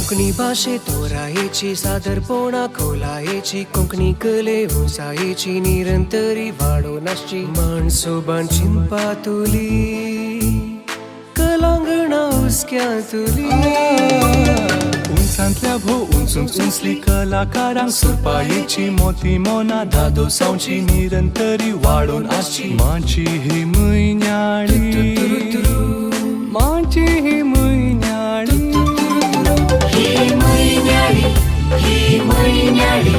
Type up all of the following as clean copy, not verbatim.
कोंकणी भाशे तोरायेची सादरपणा खोलायेची कोंकणी कले उंचायेची निरंतरी वाडोवन आसची माणसोबान चिंतपा तुली कलांगणा हुस्क्या तुली उंचांतल्या भो उंचूंच उंचली कलाकारांक सुरपायेची मोती मोना दादोसांवची निरंतरी वाडोवन आसची माची ही म्हयन्याळी माची ही म्हयन्याळी ही म्हयन्याळी ही म्हयन्याळी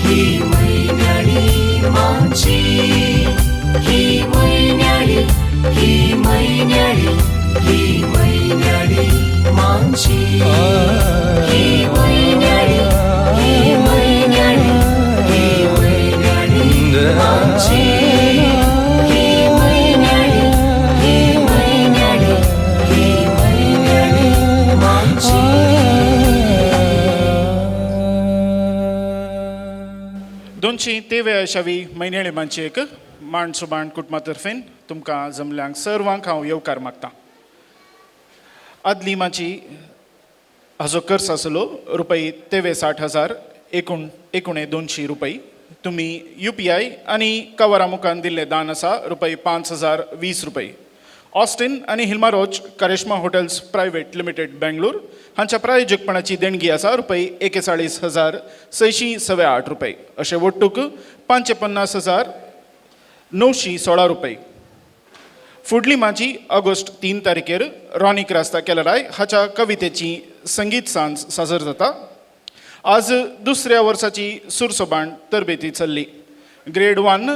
ही म्हयन्याळी माची ही म्हयन्याळी ही म्हयन्याळी ही म्हयन्याळी माची ही म्हयन्याळी ही म्हयन्याळी ही म्हयन्याळी माची ही म्हयन्याळी ही म्हयन्याळी ही म्हयन्याळी माची. दोनशी तेव्या अशावी म्हयन्याळे मानची एक मांड सुबाण कुटुंबा तर्फेन तुमकां जमल्यांक सर्वांक हांव येवकार मागता. आदली माची हाजो खर्च आसलो रुपये तेवे साठ हजार एकूण एकुणे दोनशी रुपये. तुमी यू पी I आनी कवरा मुखान दिल्लें दान आसा रुपये 5,020 रुपये. ऑस्टिन आनी Hilma Roach Karishma hotels private limited Bengaluru हांच्या प्रायोजकपणाची देणगी आसा रुपये 41,608 रुपये. अशें वट्टूक 550,916 रुपये. फुडली माची ऑगस्ट 3 तारखेर रॉनी क्रास्ता केलराय हाच्या कवितेची संगीत सांज सादर जाता. आज दुसऱ्या वर्साची सुरसोबाण तरबेती चल्ली. ग्रेड 1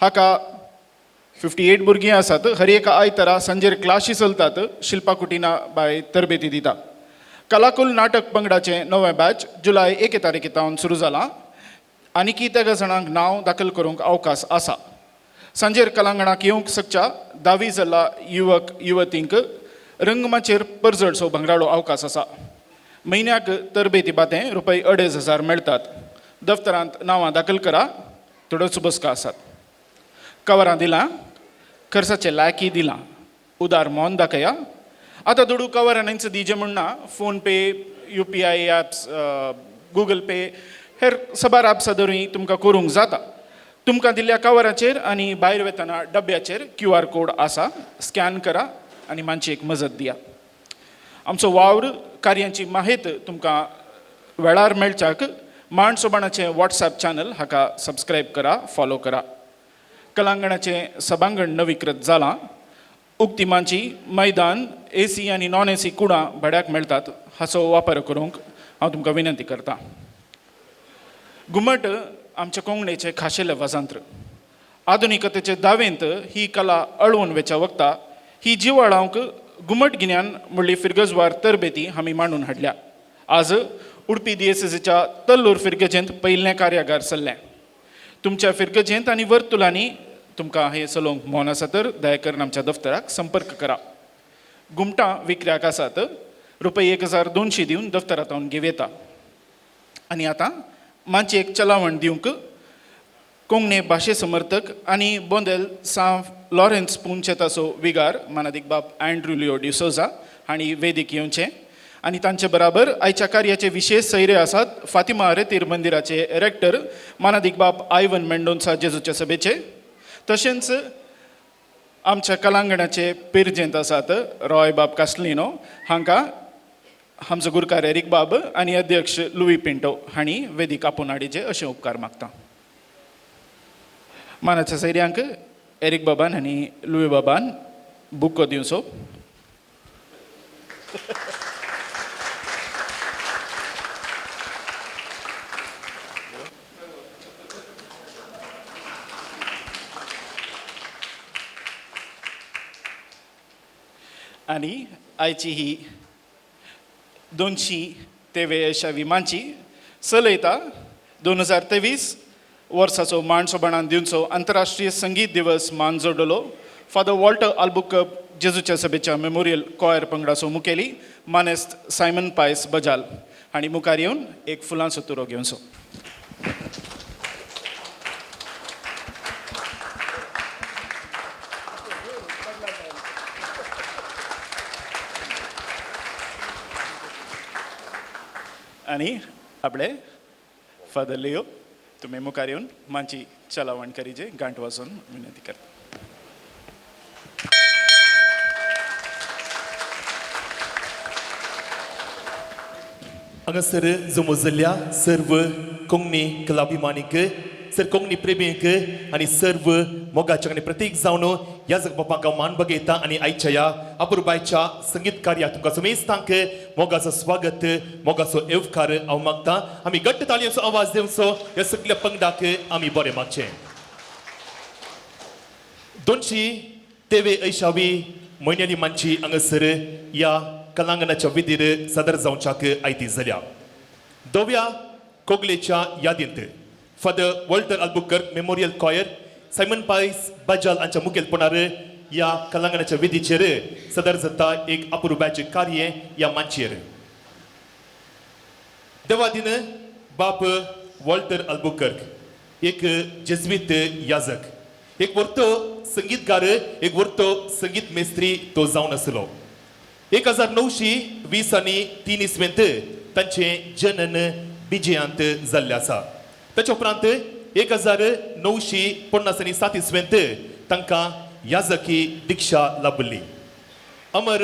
हाका 58 भुरगीं आसात. हर एका आयतारा सांजेर क्लासी चलतात. शिल्पा कुटिना बाय तरबेती दिता. कलाकुल नाटक पंगडाचें नवें बॅच जुलय 1 तारखे सावन सुरू जालां. आनीकी तेगा जाणांक नांव दाखल करूंक अवकाश आसा. सांजेर कलांगणाक येवंक सकच्या 10वी जाल्ला युवक युवतींक रंगमाचयेर परजळचो भांगराळो अवकाश आसा. म्हयन्याक तरबेती बातें रुपये 2,500 मेळटात. दफ्तरांत नांवां दाखल करा. थोड्योच बसका आसात. कवरां दिलां, खर्चाचे लायकी दिलां, उदार मोन दाखया. आतां दुडू कवरांनीच दिजे म्हण ना, PhonePe, U P I apps, Google Pay हेर साबार ॲप्सां धरूय तुमकां करूंक जाता. तुमकां दिल्ल्या कवराचेर आनी भायर वेतना डब्याचेर क्यू आर कोड आसा, स्कॅन करा आनी मानशी एक मजत दिया. आमचो वावर कार्यांची माहित तुमकां वेळार मेळच्याक मांड सोबाणाचें वॉट्सॅप चॅनल हाका सबस्क्रायब करा, फॉलो करा. कलांगणाचें सभांगण नवीकृत जालां. उक्ती मांची मैदान ए सी आनी नॉन ए सी कुडां भाड्याक मेळटात. हाचो वापर करूंक हांव तुमकां विनंती करतां. घुमट आमच्या कोंकणीचें खाशेलें वाजंत्र. आधुनिकतेचे दावेंत ही कला अळवून वेच्या वखता ही जिवाळांक घुमट गिन्यान म्हणली फिरगजवार तरबेती आमी मांडून हाडल्या. आज उडपी दियेसेसीच्या तल्लूर फिरगजेंत पयलें कार्यागार चल्लें. तुमच्या फिरगजेंत आनी वर्तुलांनी तुमकां हें चलोवंक मोन आसा तर दया करून आमच्या दफ्तराक संपर्क करा. घुमटां विकऱ्याक आसात. रुपये 1,200 दिवन दफ्तरांत घेवं येता. आनी आतां मातशी एक चलावण दिवंक कोंकणी भाशे समर्थक आनी बोंदेल सांव लॉरेन्स पुंचेताचो विगार मानादीक बाब अँड्रू लिओ डिसोजा हांणी वेदीक येवचें आनी तांचे बराबर आयच्या कार्याचे विशेश सैरे आसात फातिमा रेतीर मंदिराचे रेक्टर मानादीक बाब आयवन मेंडोन्सा जेजूच्या सभेचे, तशेंच आमच्या कलांगणाचे पिरजेंत आसात रॉय बाब कास्लिनो हांकां आमचो गुरकार एरीक बाब आनी अध्यक्ष लुई पिंटो हांणी वेदीक आपोवन हाडिचे अशें उपकार मागता. मानाच्या सैऱ्यांक एरीक बाबान आनी लुई बाबान बुको दिवचो. आनी आयची ही 223 अशा विमानची चलयता 2023 वर्साचो मान सोबाणान दिवचो आंतरराष्ट्रीय संगीत दिवस मान जोडलो फादर वॉल्टर आल्बुकब जेजूच्या सभेच्या मेमोरियल कॉयर पंगडाचो मुखेली मानेस्त सायमन पायस बजाल हांणी मुखार येवन एक फुलांचो तुरो घेवचो. आनी आपले फादर लियो तुमी मुखार येवन मांची चलावण करीजे घांट वाजोवन विनंती करता. हांगासर जमो जाल्ल्या सर्व कोंकणी कलाभिमानीक, सर कोंकणी प्रेमीक आनी सर्व मोगाच्या आनी प्रतीक जावन ह्या जगबापांक हांव मान बगयता आनी आयच्या ह्या अपुरबायच्या संगीत कार्याक तुमकां समेस्तांक मोगाचो स्वागत, मोगाचो येवकार हांव मागता. आमी घट्ट ताळयांचो आवाज दिवचो ह्या सगल्या पंगडाक आमी बरें मागचें. दोनशी तेवे ऐशावी म्हयन्याली मानची हांगासर ह्या कलांगणाच्या विधीर सादर जावच्याक आयती जाल्या. धव्या कोगलेच्या यादींत Father Walter Albuquerque memorial choir Simon Pais Bajal हांच्या मुखेलपणार ह्या कलांगणाच्या विधीचेर सदर जाता एक अपुरबायचें कार्य ह्या माचयेर. देवादीन बाप वॉल्टर अल्बुकर्क एक जेज्वीत याजक, एक वर्तो संगीतकार, एक वर्तो संगीत मेस्त्री तो जावन आसलो. 1920 आनी 3 इसवेंत तांचें जनन बिजयांत जाल्लें आसा. ताच्या उपरांत 1950 आनी 7 इसवेंत तांकां याजकी दिक्षा लाभली. अमर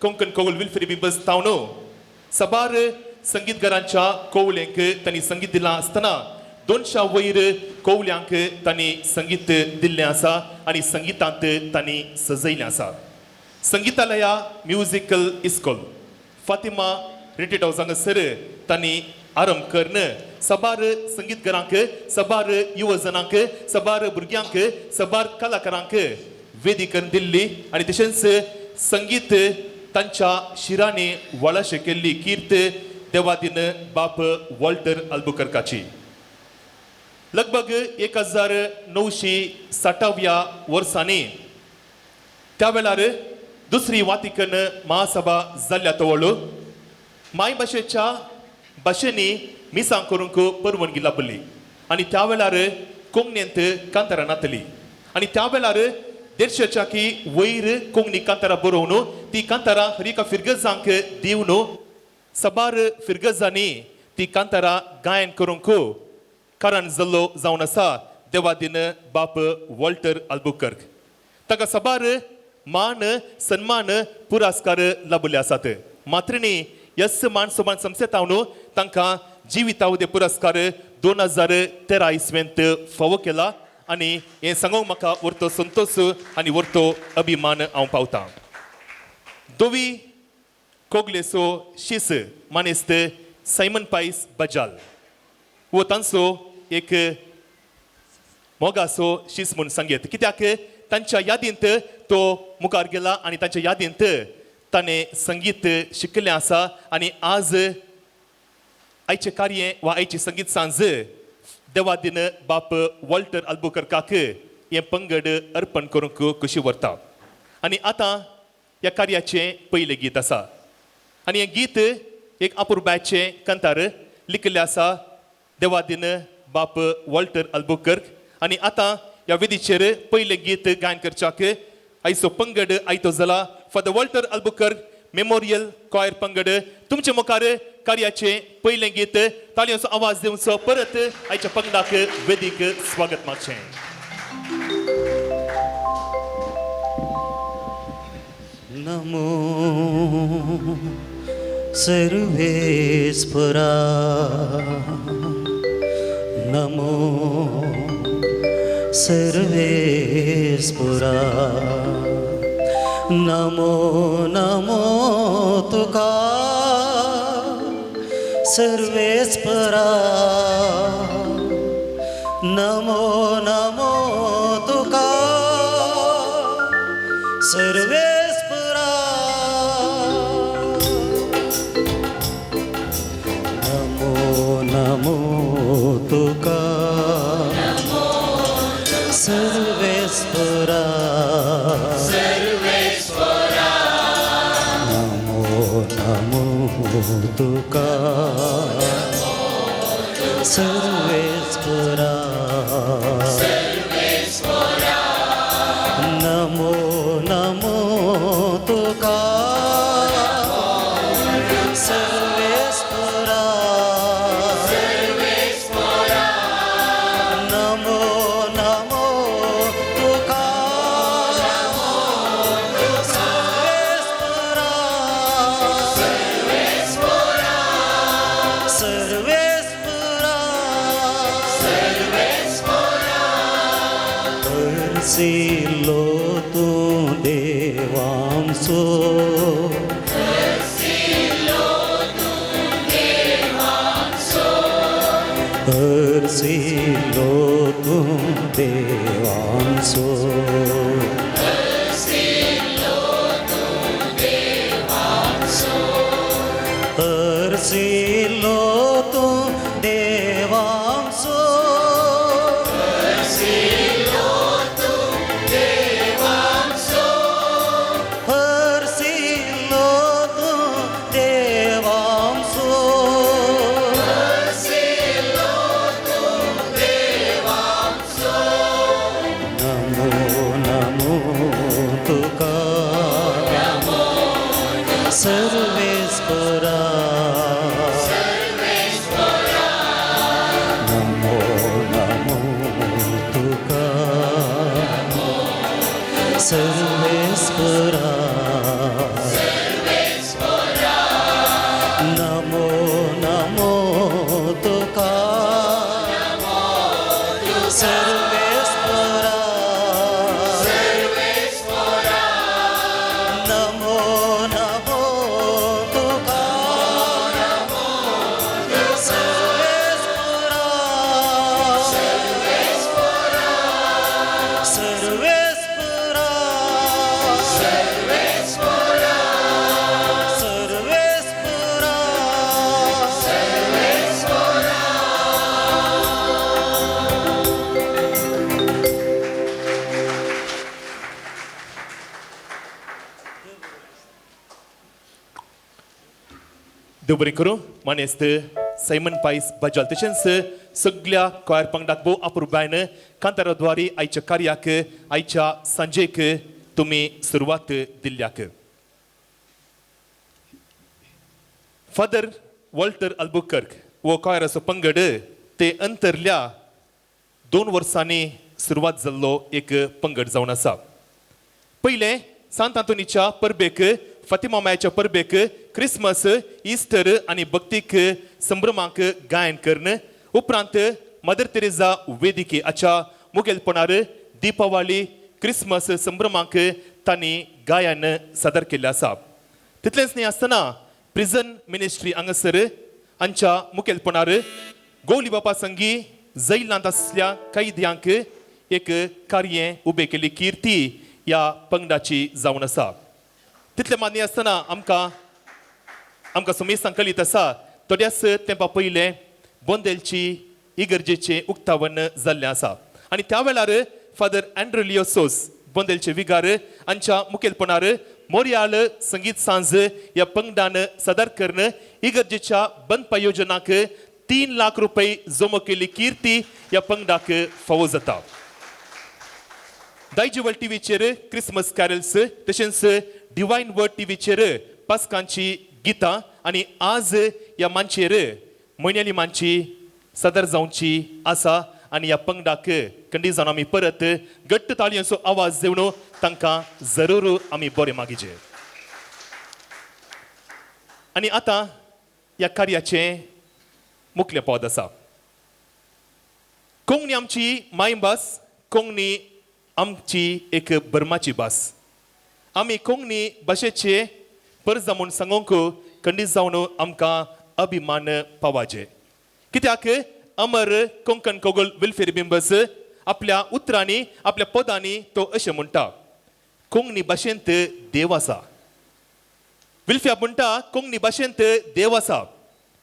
कोंकण कौल विल्फ्री बिबस तावनो साबार संगीतकारांच्या कोवल्यांक तांणी संगीत दिलां आसतना 200 वयर कोवल्यांक तांणी संगीत दिल्लें आसा आनी संगितांत तांणी सजयलें आसा. संगीतालया म्युजिकल इस्कोल फातिमा रिटेट हावस हांगासर तांणी आरंभ करून साबार संगीतकारांक, साबार युवजनांक, साबार भुरग्यांक, साबार कलाकारांक वेदी करून दिल्ली आनी तशेंच संगीत तांच्या शिरांनी वळाशे केल्ली कीर्त देवादीन बाप वॉल्टर अल्बुकर्काची. लगभग 1960व्या वर्सांनी त्या वेळार दुसरी वातिकन महासभा जाल्ल्या तवळ मायभाशेच्या भाशेंनी मिसां करूंक परवानगी लाभली आनी त्या वेळार कोंकणींत कांतारां नातली आनी त्या वेळार 150 की वयर कोंकणी कांतारां बरोवन ती कांतारां हर एका फिरगजांक दिवन साबार फिरगजांनी ती कांतारां गायन करूंक कारण जाल्लो जावन आसा देवादीन बाप वॉल्टर अल्बुकर्क. ताका साबार मान सन्मान पुरस्कार लाभले आसात. मात्रिणी यस मान सन्मान संस्थेतावन तांकां जिवितावदे पुरस्कार 2013 इसवेंत फावो केला आनी हें सांगूंक म्हाका वरतो संतोश आनी वरतो अभिमान हांव पावतां. दोवी कोगलेचो शीस मानेस्त सायमन पायस बजाल वो तांचो एक मोगाचो शीस म्हूण सांगयत, कित्याक तांच्या यादींत तो मुखार गेला आनी तांच्या यादींत ताणें संगीत शिकलें आसा आनी आज आयचें कार्य वा आयची संगीत सांज देवादीन बाप वॉल्टर अल्बुकर्काक हें पंगड अर्पण करूंक खुशी व्हरता. आनी आतां ह्या कार्याचें पयलें गीत आसा आनी हें गीत एक अपुरबायचें कंतार लिखिल्लें आसा देवादीन बाप वॉल्टर अल्बुकर्क. आनी आतां ह्या वेदीचेर पयलें गीत गायन करच्याक आयचो पंगड आयतो जाला Father Walter Albuquerque memorial choir पंगड तुमचे मुखार कार्याचें पयलें गीत. ताळयांचो आवाज दिवचो परत आयच्या पंगडाक वेदीक स्वागत मागचें. नमो सर्वेस्परा, नमो सर्वेस्परा, नमो नमो तुका सर्वेस्परा, नमो नमो तुका सर्वेस्परा, नमो नमो तुका सर्वेस्परा, नमो नमो तुका सर्वेस्परा, नमो नमो तुका सर्वेस्परा, हरसिलो तूं देवांसो हरसिलो तूं देवांसो हरसिलो तूं देवांसो हरसिलो तूं देवांसो नमो नमो तुका सर्वेस्परा नमो नमो तुका सर्वेस्परा नमो नमो तुका सर्वेस्परा नमो नमो तुका सर्वेस्परा सर्वेस्परा सर्वेस्परा देव बरें करूं मानेस्त सायमन पायस बजाल तशेंच सगल्या कॉयर पंगडाक भोव अपुरबायन कांताराद्वारे आयच्या कार्याक आयच्या सांजेक तुमी सुरवात दिल्ल्याक. फादर वॉल्टर अल्बुकर्क हो कॉयराचो पंगड ते अंतरल्या 2 वर्सांनी सुरवात जाल्लो एक पंगड जावन आसा. पयलें सांत आंतोनीच्या परबेक, फातिमा मायाच्या परबेक, क्रिसमस, इस्टर आनी भक्तीक संभ्रमाक गायन करून उपरांत मदर तेरेजा वेदिके हाच्या मुखेलपणार दिपावली, क्रिसमस संभ्रमाक तांणी गायन सादर केल्लें आसा. तितलेंच न्हय आसतना प्रिजन मिनिस्ट्री हांगासर हांच्या मुखेलपणार गोली बापा संगी जैलांत आसल्या कैद्यांक एक कार्य उबें केल्ली किर्ती ह्या पंगडाची जावन आसा. तितलें मान्य आसतना आमकां आमकां सुमेस्तां कळीत आसा थोड्याच तेंपा पयलें बोंदेलची इगर्जेचें उक्तावण जाल्लें आसा आनी त्या वेळार फादर अँड्रू लियो सोस बोंदेलचे विगार हांच्या मुखेलपणार मोरयाळ संगीत सांज ह्या पंगडान सादर करून इगर्जेच्या बंदपा योजनाक 3 लाख रुपये जमो केल्ली किर्ती ह्या पंगडाक फावो जाता. दायजिवल टीव्हीचेर क्रिसमस कॅरल्स तशेंच डिवायन वर्ड टीव्हीचेर पास्कांची गितां आनी आज ह्या मांचेर म्हयन्याली मांची सादर जावची आसा आनी ह्या पंगडाक खंडीत जावन आमी परत घट्ट ताळयांचो आवाज दिवन तांकां जरूर आमी बरें मागीचे. आनी आतां ह्या कार्याचें मुखलें पद आसा. कोंकणी आमची मायभास, कोंकणी आमची एक बर्माची भास. आमी कोंकणी भाशेचे परजा म्हूण सांगूंक खंडीत जावन आमकां अभिमान पावाचे. कित्याक अमर कोंकण कोगल वेलफेर बिंबस आपल्या उतरांनी आपल्या पदांनी तो अशें म्हणटा, कोंकणी भाशेंत देव आसा. विल्फ्या म्हणटा कोंकणी भाशेंत देव आसा.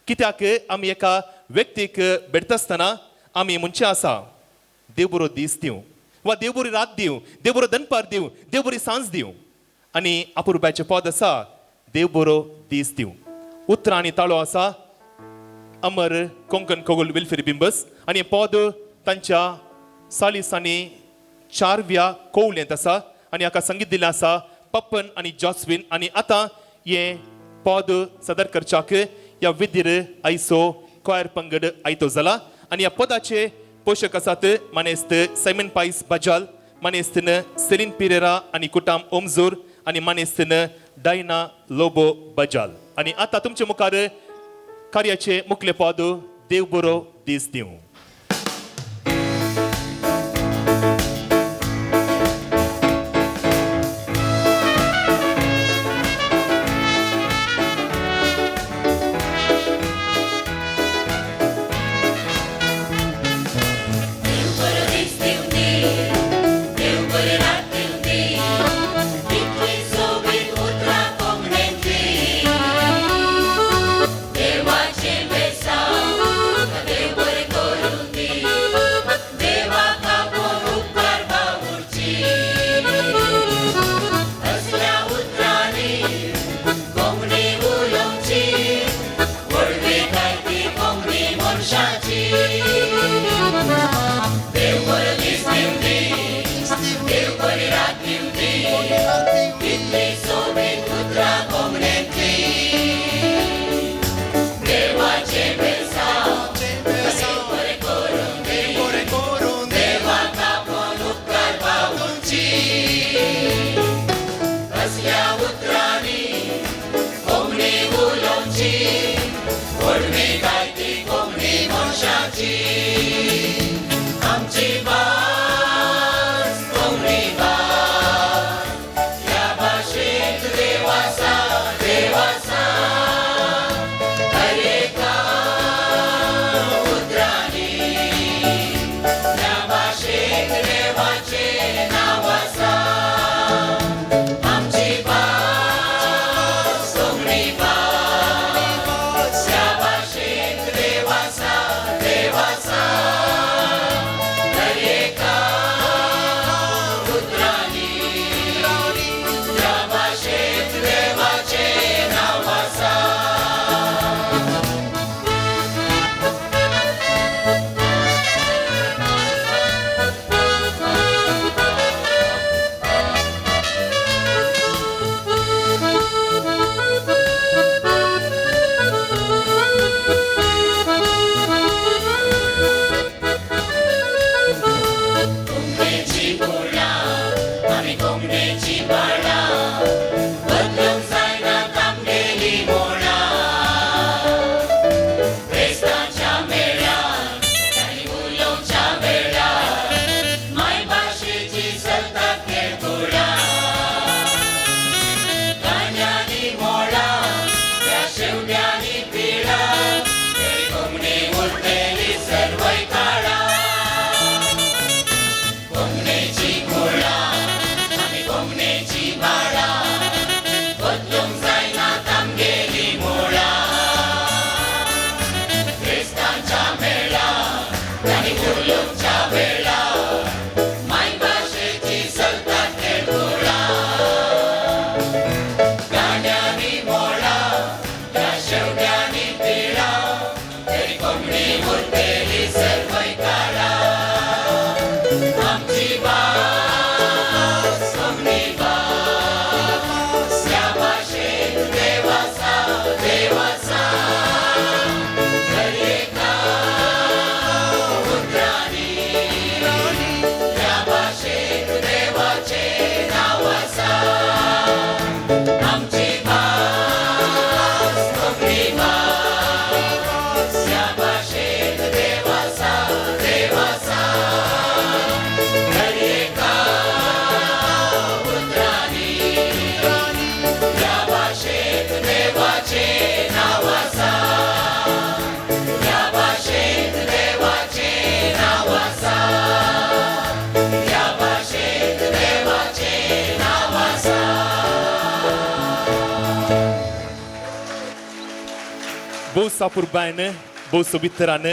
कित्याक आमी एका व्यक्तीक भेटता आसतना आमी म्हणचें आसा, देव बरो दीस दिवं वा देव बरी रात दिवं, देव बरो दनपार दिवं, देव बरी सांज दिवं. आनी अपुरबायचें पद आसा देव बरो दीस दिवं. उतरां आनी ताळो आसा अमर कोंकण कोगल वेलफेर बिंबस आनी पद तांच्या सालिसांनी 4व्या कोवलेंत आसा आनी हाका संगीत दिलें आसा पप्पन आनी जॉस्विन. आनी आतां हें पद सादर करच्याक ह्या विधीर आयचो कॉयर पंगड आयतो जाला आनी ह्या पदाचे पोशक आसात मानेस्त सायमन पायस बजाल, मानेस्तीन सेलीन पिरेरा आनी कुटाम ओमजूर आनी मानेस्तीन डायना लोबो बजाल. आनी आतां तुमचे मुखार कार्याचे मुखले पद देव बरो दीस दिवं. भोव सापुरबायन भोव सोबीत तरान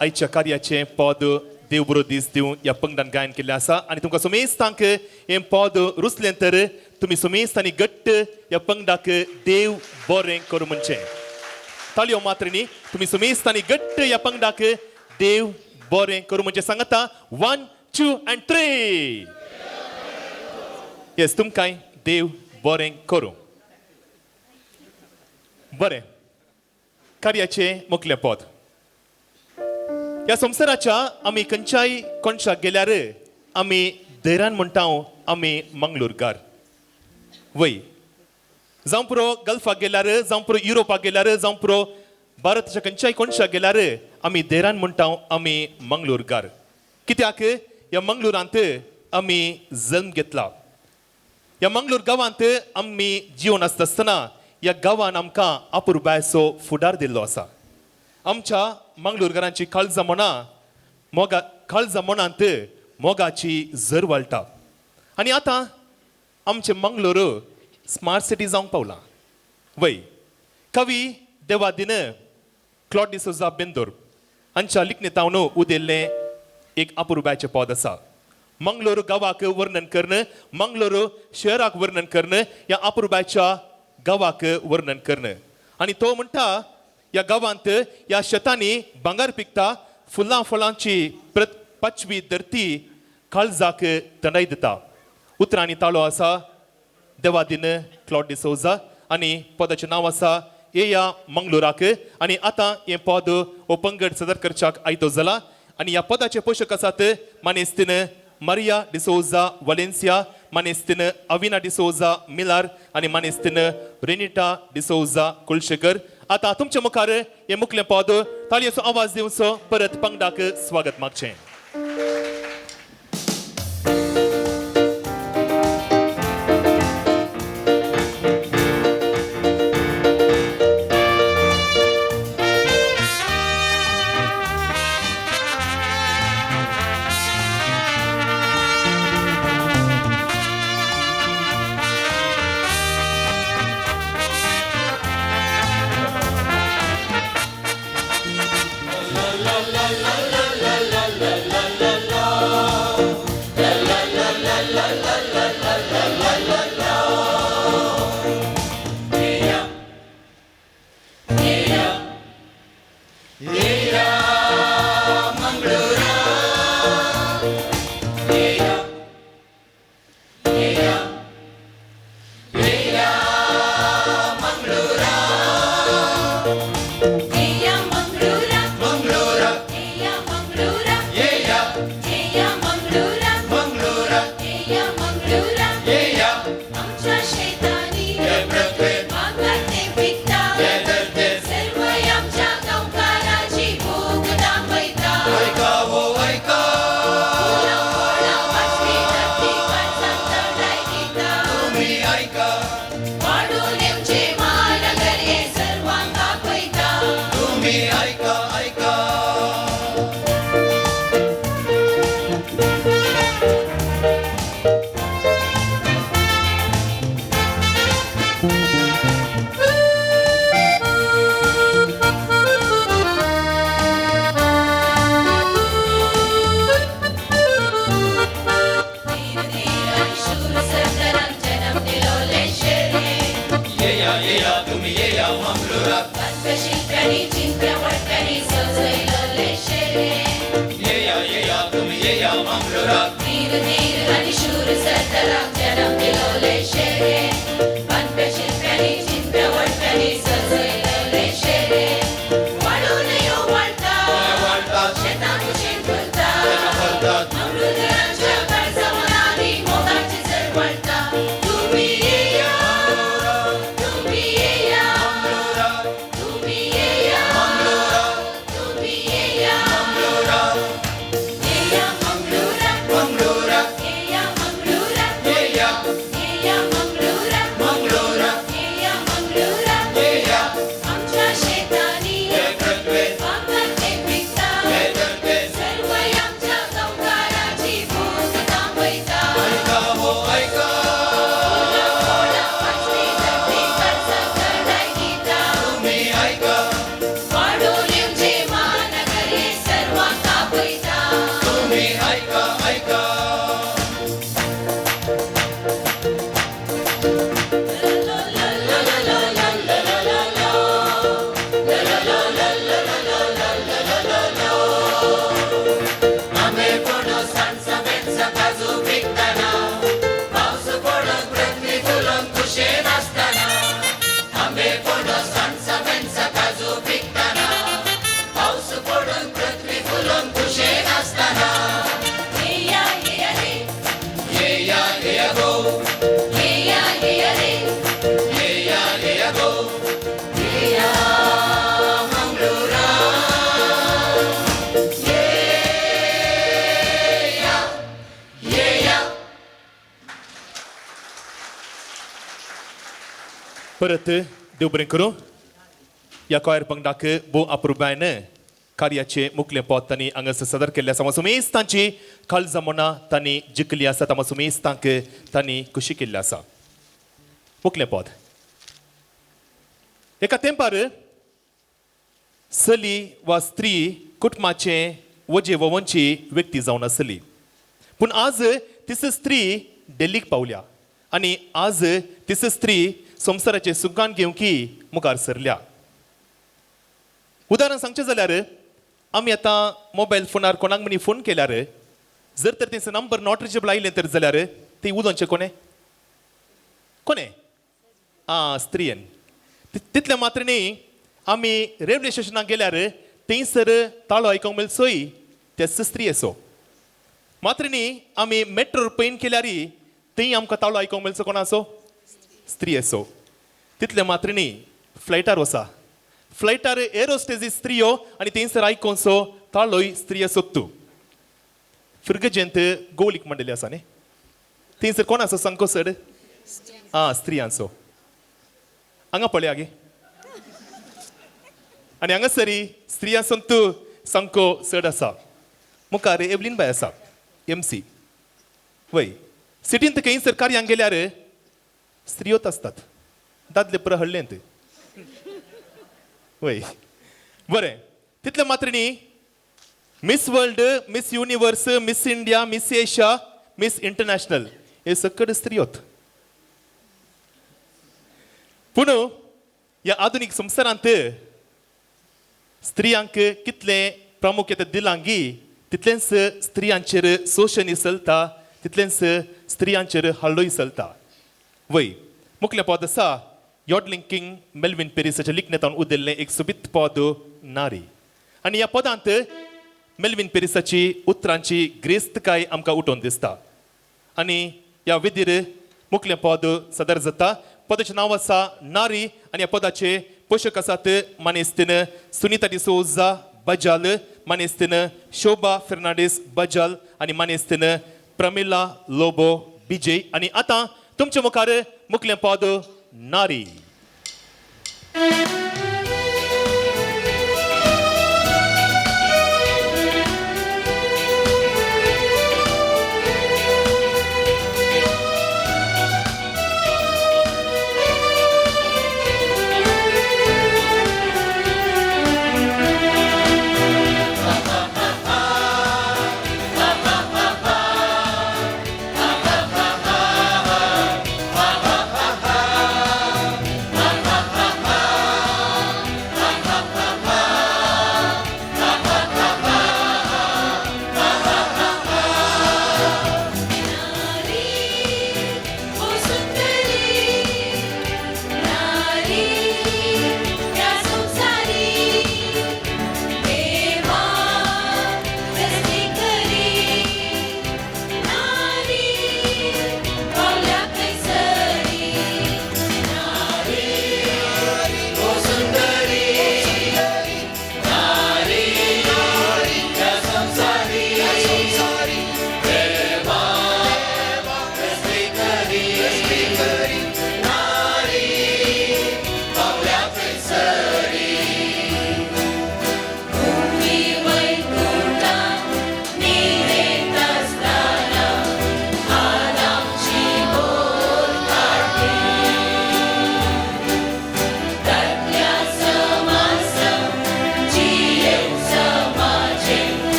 आयच्या कार्याचें पद देव बरो दीस दिवं ह्या पंगडान गायन केल्लें आसा आनी तुमकां सुमेस्तांक हें पद रुचलें तर तुमी सुमेस्त आनी घट्ट ह्या पंगडाक देव बरें करूं म्हणचें. ताळयो मात्र न्ही, तुमी सुमेस्त आनी घट्ट ह्या पंगडाक देव बरें करूं म्हणचें. सांगता 1 2 आनी 3. येस, तुमकांय देव बरें करूं. बरें, कार्याचें मुखलें पद. ह्या संवसाराच्या आमी खंयच्याय कोनशाक गेल्यार आमी धैर्यान म्हणटा आमी मंगळूरकार. वय, जावं पुरो गल्फाक गेल्यार, जावं पुरो युरोपाक गेल्यार, जावं पुरो भारताच्या खंयच्याय कोनशाक गेल्यार आमी धैर्यान म्हणटा आमी मंगळूरकार. कित्याक ह्या मंगळूरांत आमी जल्म घेतला. ह्या मंगळूर गांवांत आमी जिवन आसता आसतना ह्या गांवान आमकां अपुरबायेचो फुडार दिल्लो आसा. आमच्या मंगळूरकारांची काळजां मनां मोगा काळजां मनांत मोगाची झर वाळटा. आनी आतां आमचें मंगळूर स्मार्ट सिटी जावंक पावलां. वय, कवी देवादीन क्लॉड डिसोजा बेंदोर हांच्या लिखणेतावन उदेल्लें एक अपुरबायेचें पद आसा. मंगळूर गांवाक वर्णन कर्ण, मंगळूर शहराक वर्णन कर्ण, ह्या अपुरबायच्या गांवाक वर्णन कर्ण. आनी तो म्हणटा ह्या गांवांत ह्या शेतांनी भांगर पिकता, फुलां फळांची पाचवी धरती काळजाक थंडाय दिता. उतरांनी ताळो आसा देवादीन क्लॉड डिसोजा आनी पदाचें नांव आसा येया मंगळुराक. आनी आतां हें पद हो पंगड सदर करच्याक आयतो जाला. आनी ह्या पदाचे पोशक आसात मानेस्तीन मारिया डिसोजा वालेन्सिया, मानेस्तीन अविना डिसोजा मिलार आनी मानेस्तीन रेनिटा डिसोजा कुलशेकर. आतां तुमच्या मुखार हें मुखलें पद ताळयेचो आवाज दिवचो परत पंगडाक स्वागत मागचें. Manglura. परत देव बरें करूं. ह्या कॉयर पंगडाक भोव अप्रुबायन कार्याचें मुखलें पद तांणी हांगासर सादर केल्लें आसा. सुमेस तांची काळजां मनां तांणी जिखली आसा. सुमेस तांक तांणी खुशी केल्ली आसा. मुखलें पद एका तेंपार चली वा स्त्री कुटुंबाचें वजें वोवनची व्यक्ती जावन आसली, पूण आज तीच स्त्री डेल्लीक पावल्या आनी आज तीच स्त्री संवसाराचें सुखान घेवंकी मुखार सरल्या. उदाहरण सांगचें जाल्यार आमी आतां मोबायल फोनार कोणाक म्हणी फोन केल्यार जर तर तेंचो नंबर not reachable आयलें तर जाल्यार ती उलोवचें कोणें कोणें आं स्त्रियेन. तितलें मात्र न्ही, आमी रेल्वे स्टेशनाक गेल्यार थंयसर ताळो आयकूंक मेळचोय त्याच स्त्रियेचो. मात्र न्ही, आमी मेट्रोर पयन केल्यार थंय आमकां ताळो आयकूंक मेळचो कोणाचो? स्त्रियेचो. तितलें मात्र न्ही, फ्लायटार वसा, फ्लायटार एरोस्टेजी स्त्रियो आनी थंयसर आयकोनसो ताळोय स्त्रियेचो. तूं फिर्गजेंत गोवलीक मंडळी आसा न्ही, थंयसर कोण आसा सामको चड? आं स्त्रियांचो. हांगा पळया गे, आनी हांगासरी स्त्रियांचो तूं सामको चड आसा. मुखार एवलीन बाय आसा, एम सी. वय सिटींत खंयसर कार्यांक गेल्यार स्त्रियोच आसतात, दादले पुरा हडलेंत. वय बरें, तितलें मात्र न्ही, Miss World, Miss Universe, Miss India, Miss Asia, Miss International हे सकड स्त्रियोत. पूण ह्या आधुनीक संवसारांत स्त्रियांक कितलें प्रामुख्यता दिलां गी तितलेंच स्त्रियांचेर शोशणय चलता, तितलेंच स्त्रियांचेर हल्लोय चलता. वय मुखलें पद आसा यॉडलिंग किंग मेल्विन पेरिसाच्या लिखणेंतावन उदेल्लें एक सोबीत पद नारी. आनी ह्या पदांत मेल्विन पेरिसाची उतरांची ग्रेस्तकाय आमकां उठोवन दिसता. आनी ह्या विधीर मुखलें पद सादर जाता. पदाचें नांव आसा नारी आनी ह्या पदाचे पोशक आसात मानेस्तीन सुनीता डिसोजा बजाल, मानेस्तीन शोभा फेर्नांडीस बजाल आनी मानेस्तीन प्रमिला लोबो बिजय. आनी आतां तुमचे मुखार मुखलें पद नारी. Ha ha ha ha.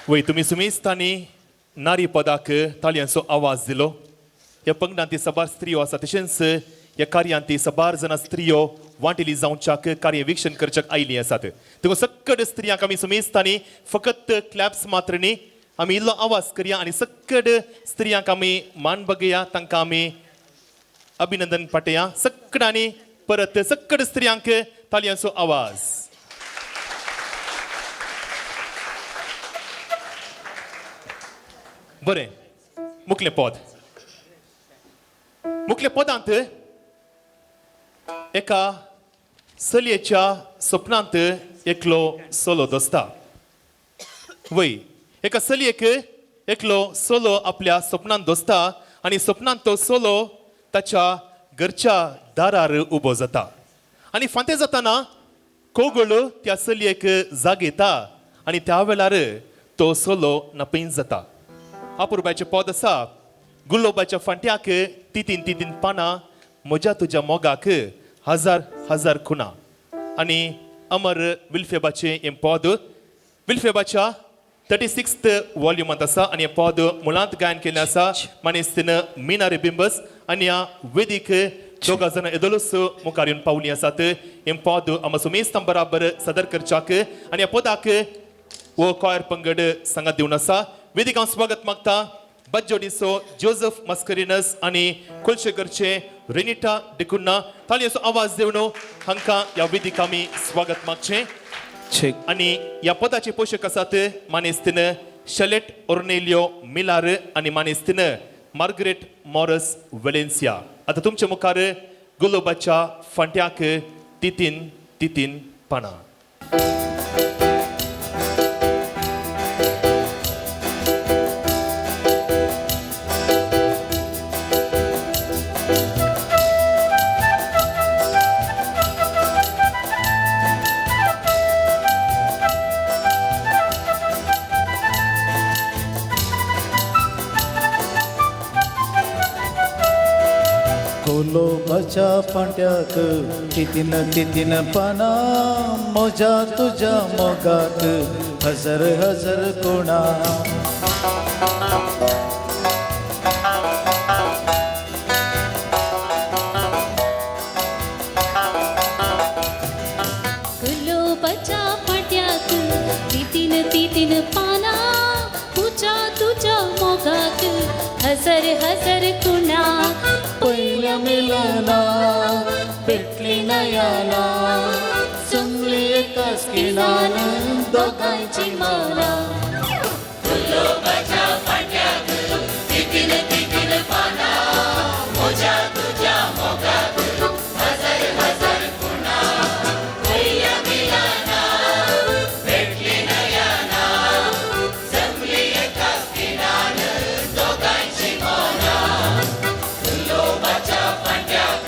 वय तुमी सुमेस्तांनी नारी पदाक ताळयांचो आवाज दिलो. ह्या पंगडान ती साबार स्त्रियो आसा, तशेंच ह्या कार्यांत ती साबार जाणां स्त्रियो वांटेली जावच्याक कार्य विक्षण करच्याक आयिल्लीं आसात. देखून सक्कड स्त्रियांक आमी सुमेस्तांनी फकत क्लॅप्स मात्र न्ही, आमी इल्लो आवाज करया आनी सक्कड स्त्रियांक आमी मान बगया, तांकां आमी अभिनंदन पाटया. सक्कडांनी परत सक्कड स्त्रियांक ताळयांचो आवाज. बरें, मुखलें पद. मुखल्या पदांत एका चलयेच्या सपनांत एकलो चलो दसता. वय, एका चलयेक एकलो चलो आपल्या सपनांत दसता आनी सपनांत तो चलो ताच्या घरच्या दारार उबो जाता आनी फांते जाताना कोगळ त्या चलयेक जागयता आनी त्या वेळार तो चलो नपीन जाता. अपुरबायचें पद आसा, गुलोबाच्या फांट्याक तितीन तितीन पानां, म्हज्या तुज्या मोगाक हजार हजार खुणा. आनी अमर विल्फेबाचें हें पद विल्फेबाच्या 36th वॉल्युमांत आसा आनी हें पद मुळांत गायन केल्लें आसा मानेस्तीन मीना रेबिंबस आनी ह्या वेदीक दोगां जाणां येदोळूच मुखार येवन पावलीं आसात. हें पद आमकां सुमेस्तां बराबर सादर करच्याक आनी ह्या पदाक हो कॉयर पंगड सांगात दिवन आसा. वेदीक हांव स्वागत मागता बज्जोडीचो जोजफ मस्करिनस आनी कुलशेकरचे रेनिटा डिकुन्ना. ताळयांचो आवाज दिवन हांकां ह्या वेदीक आमी स्वागत मागचें. आनी ह्या पदाचे पोशक आसात मानेस्तीन शलेट ओर्नेलियो मिलार आनी मानेस्तीन मार्गरेट मॉरस वेलेन्सिया. आतां तुमचे मुखार गुलोबाच्या फांट्याक तितीन तितीन पानां. गुलोबाच्या फांट्याक तितीन तितीन पानां, म्हज्या तुज्या मोगाक हजार हजार कुणां. गुलोबाच्या फांट्याक तितीन तितीन पानां, तुज्या तुज्या मोगाक हजार हजार कुणां. पयल्या मिलना पेटली नयाना, जमली एकाच खिणान दोगांची मनां. गुलोबाच्या फांट्याक तितीन तितीन पानां, म्हज्या तुज्या मोगाक हजार हजार कुणां. पयल्या मिलना पेटली नयाना, जमली एकाच खिणान दोगांची मनां. गुलोबाच्या फांट्याक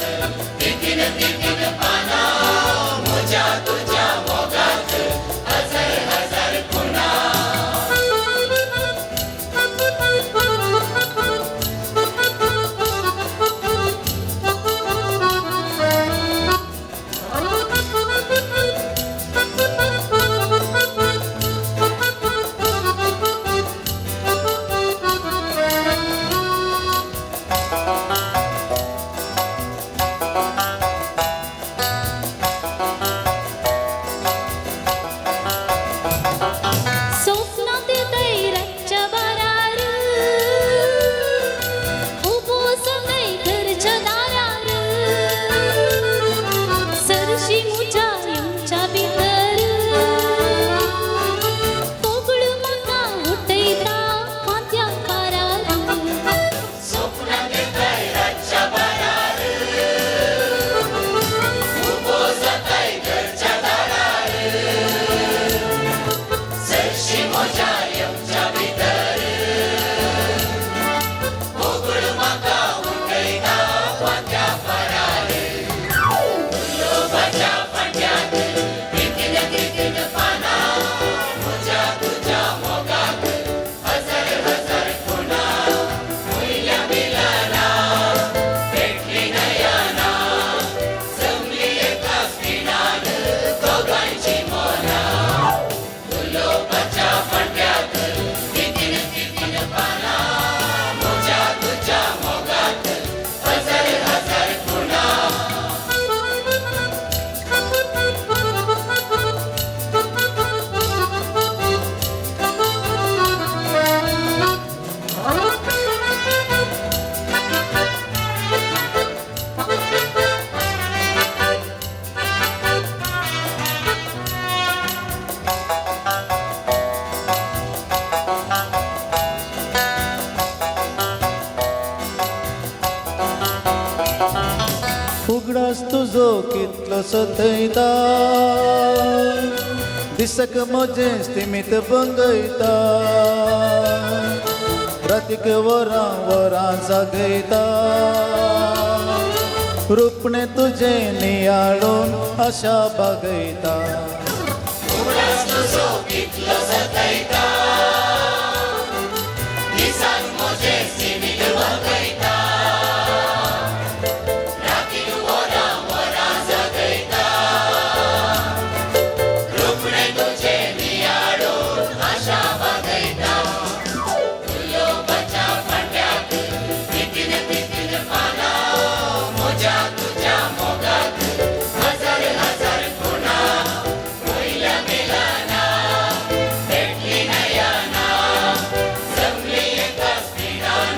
तितीन तितीन पानां, म्हज्या तुज्या मोगाक हजार हजार कुणां. कितलो सतयता दिसक म्हजें स्थिमीत भंगयता रातीक वरां वरां जागयता रुपणें तुजें नियाळून आशा बागयता तुजो कितलो सतयता दिसान म्हजें सिमीत भंगयता रातीक वरां वरां जगयता रुपणें तुजें नियाळून आशा बागयता उलोवपाच्या फांट्याक तितीन तितीन पानां म्हज्या तुज्या मोगाक हजार हजार खुणा पयल्या मेलाना भेटली नयना जमली एकाच खिणान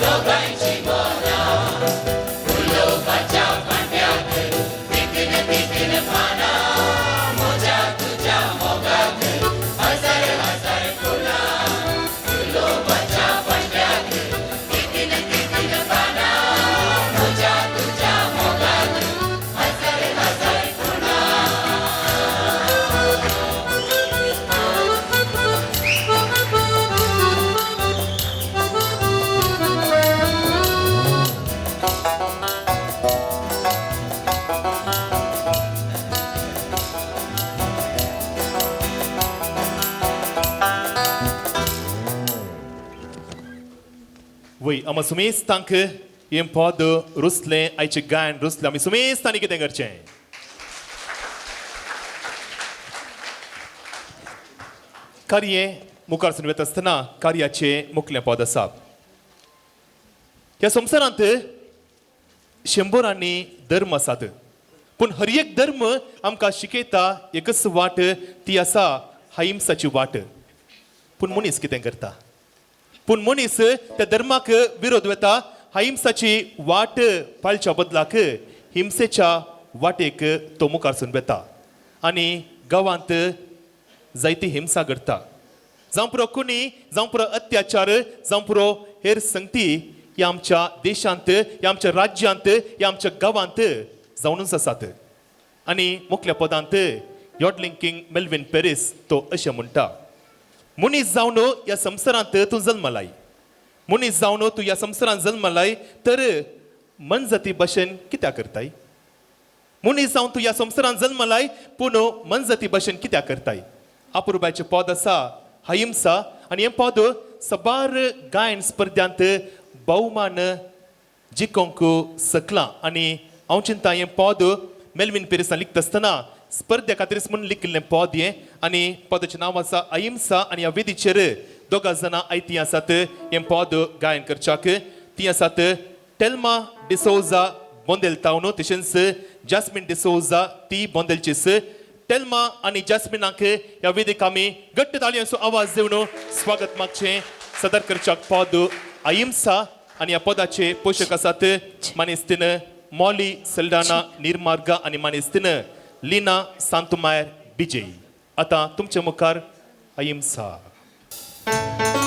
दोगांयची मनां उलोवपाच्या फांट्याक तितीन तितीन पानां म्हज्या तुज्या मोगाक हजार हजार खुणा उलोवपाच्या फांट्याक तितीन तितीन पानां म्हज्या तुज्या मोगाक हजार हजार खुणा. वय आमा सुमेस्तांक हें पद रुसलें आयचें गायन रुसलें आमी सुमेस्तांनी कितें करचें कार्य मुखार सून वता आसतना कार्याचें मुखलें पद आसा. ह्या संवसारांत शंबरांनी धर्म आसात पूण हर एक धर्म आमकां शिकयता एकच वाट ती आसा अहिंसाची वाट. पूण मनीस कितें करता? पूण मनीस त्या धर्माक विरोध वता अहिंसाची वाट पाळच्या बदलाक हिंसेच्या वाटेक तो मुखार सून वता आनी गांवांत जायती हिंसा घडटा. जावं पुरो खुनी, जावं पुरो अत्याचार, जावं पुरो हेर संगती ह्या आमच्या देशांत, ह्या आमच्या राज्यांत, ह्या आमच्या गांवांत जावनूच आसात. आनी मुखल्या पदांत यॉडलिंग किंग मेल्विन पेरीस तो अशें म्हणटा, मनीस जावन ह्या संवसारांत तूं जल्मलाय, मनीस जावन तूं ह्या संवसारांत जल्मलाय तर मनजाती भाशेन कित्याक करताय? मनीस जावन तूं ह्या संवसारांत जल्मलाय पूण मनजाती भाशेन कित्याक करताय? अपुरबायचें पद आसा अहिंसा आनी हें पद सबार गायन स्पर्ध्यांत भोवमान जिखोवंक सकलां. आनी हांव चिंता हें पद मेल्विन पेरिसान लिखता आसतना स्पर्ध्या खातीर म्हूण लिखिल्लें पद हें आनी पदाचें नांव आसा अहिंसा. आनी ह्या वेदीचेर दोगां जाणां आयतीं आसात हें पद गायन करच्याक. तीं आसात टेल्मा डिसोजा बोंदेल तावन तशेंच जास्मीन डिसोजा ती बोंदेलचीच. टेल्मा आनी जास्मिनाक ह्या वेदीक आमी घट्ट ताळयांचो आवाज दिवन स्वागत मागचें. सदर करच्याक पद अहिंसा आनी ह्या पदाचे पोशक आसात मानेस्तीन मॉली सल्डाना निर्मार्गा आनी मानेस्तीन लीना सांतुमायर बिजय. आतां तुमचे मुखार अहिंसा. आ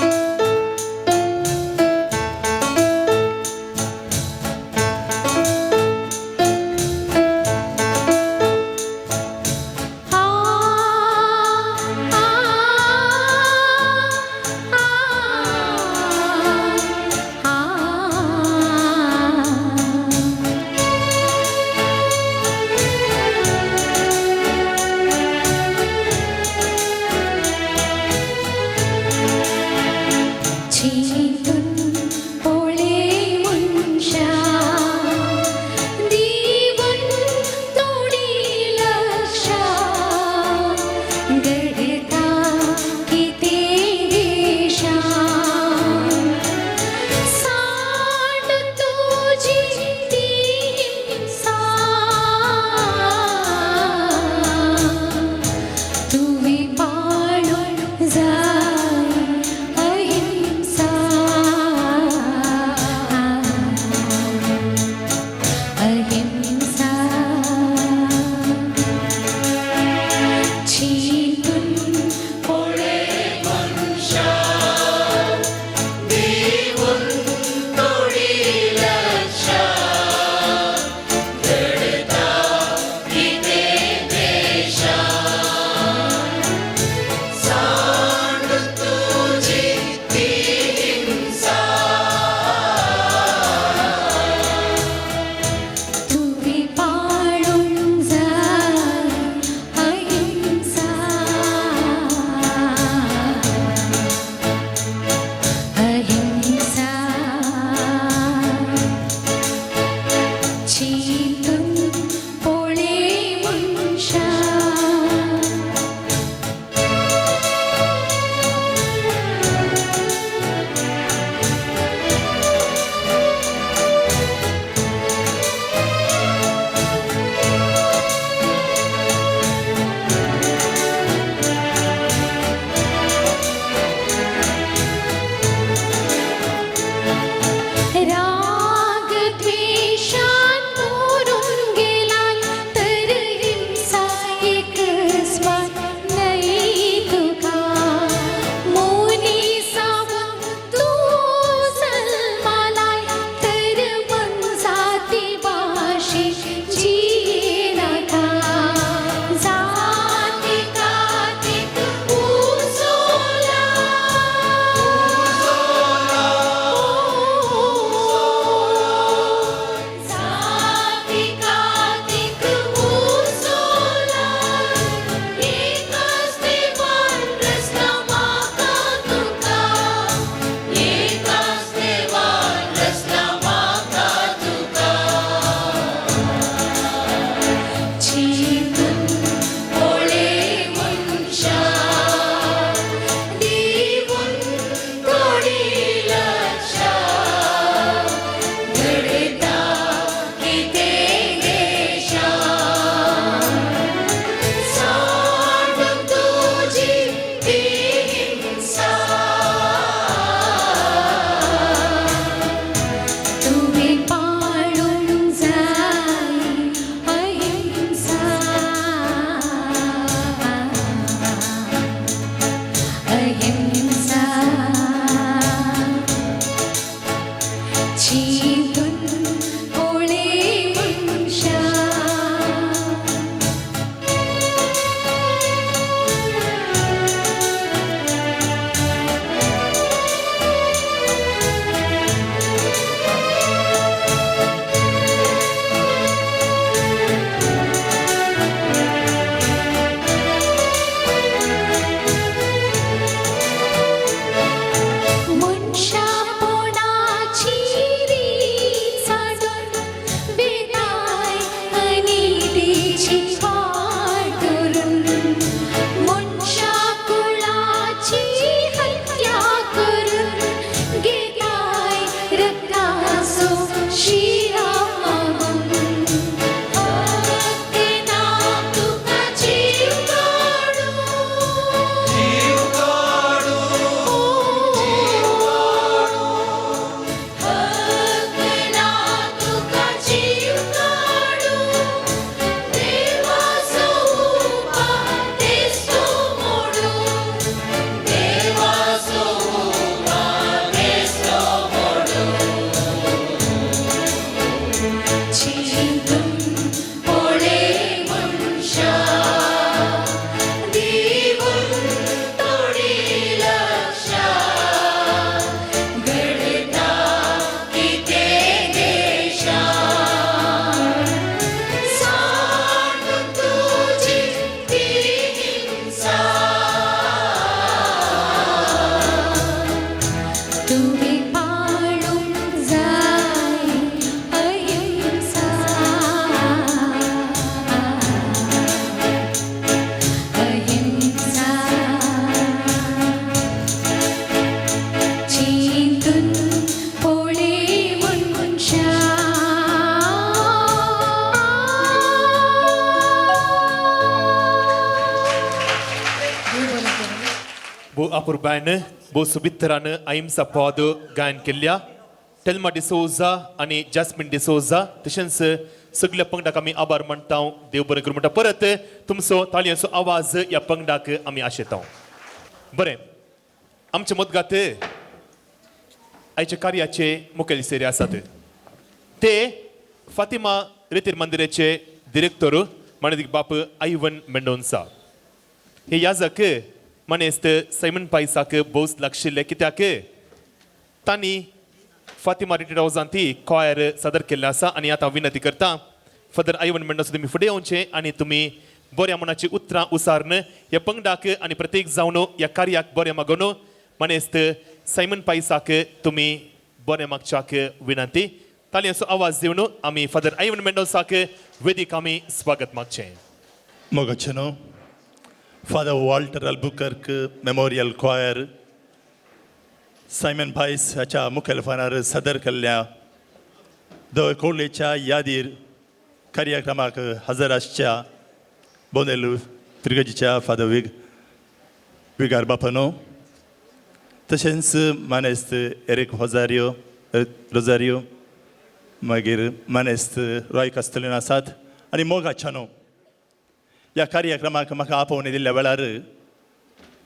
भोव अपुरबायन भोव सुबित्तरान अहिंसा पद गायन केल्ल्या टेल्मा डिसोजा आनी जास्मिन डिसोजा तशेंच सगल्या पंगडाक आमी आभार मानता. देव बरें करूं म्हणटा. परत तुमचो ताळयांचो आवाज ह्या पंगडाक आमी आशेता. बरें, आमचे मदगात आयच्या कार्याचे मुखेल सेरे आसात ते फातिमा रेतीर मंदिराचे डिरेक्टर मानेदीक बाप आयवन मेंडोन्सा. हे याजक मानेस्त सैमन पायसाक भोवच लागशिल्ले, कित्याक तांणी फातिमा रिटीर हावजांत ती कॉयर सादर केल्लें आसा. आनी आतां विनंती करता फादर आयवन मेंडोन्सा, तुमी फुडें येवचें आनी तुमी बऱ्या मनाची उतरां उसारून ह्या पंगडाक आनी प्रत्येक जावन ह्या कार्याक बरें मागून मानेस्त सायमन पायसाक तुमी बरें मागच्याक विनंती. तालयांचो आवाज दिवन आमी फादर आयवन मेंडोन्साक वेदीक आमी स्वागत मागचें. मोगाचेनो, father Walter Albuquerque memorial choir Simon Pais हाच्या मुखेलपणार सादर केल्ल्या the कोवलेच्या यादीर कार्यक्रमाक हजर आसच्या बोंदेल त्रिगजीच्या फादर विगार बापनो, तशेंच मानेस्त एरिक होजारियो रोजारियो, मागीर मानेस्त रॉय कास्तलीन आसात आनी मोगाच्यानो, ह्या कार्यक्रमाक म्हाका आपोवणी दिल्ल्या वेळार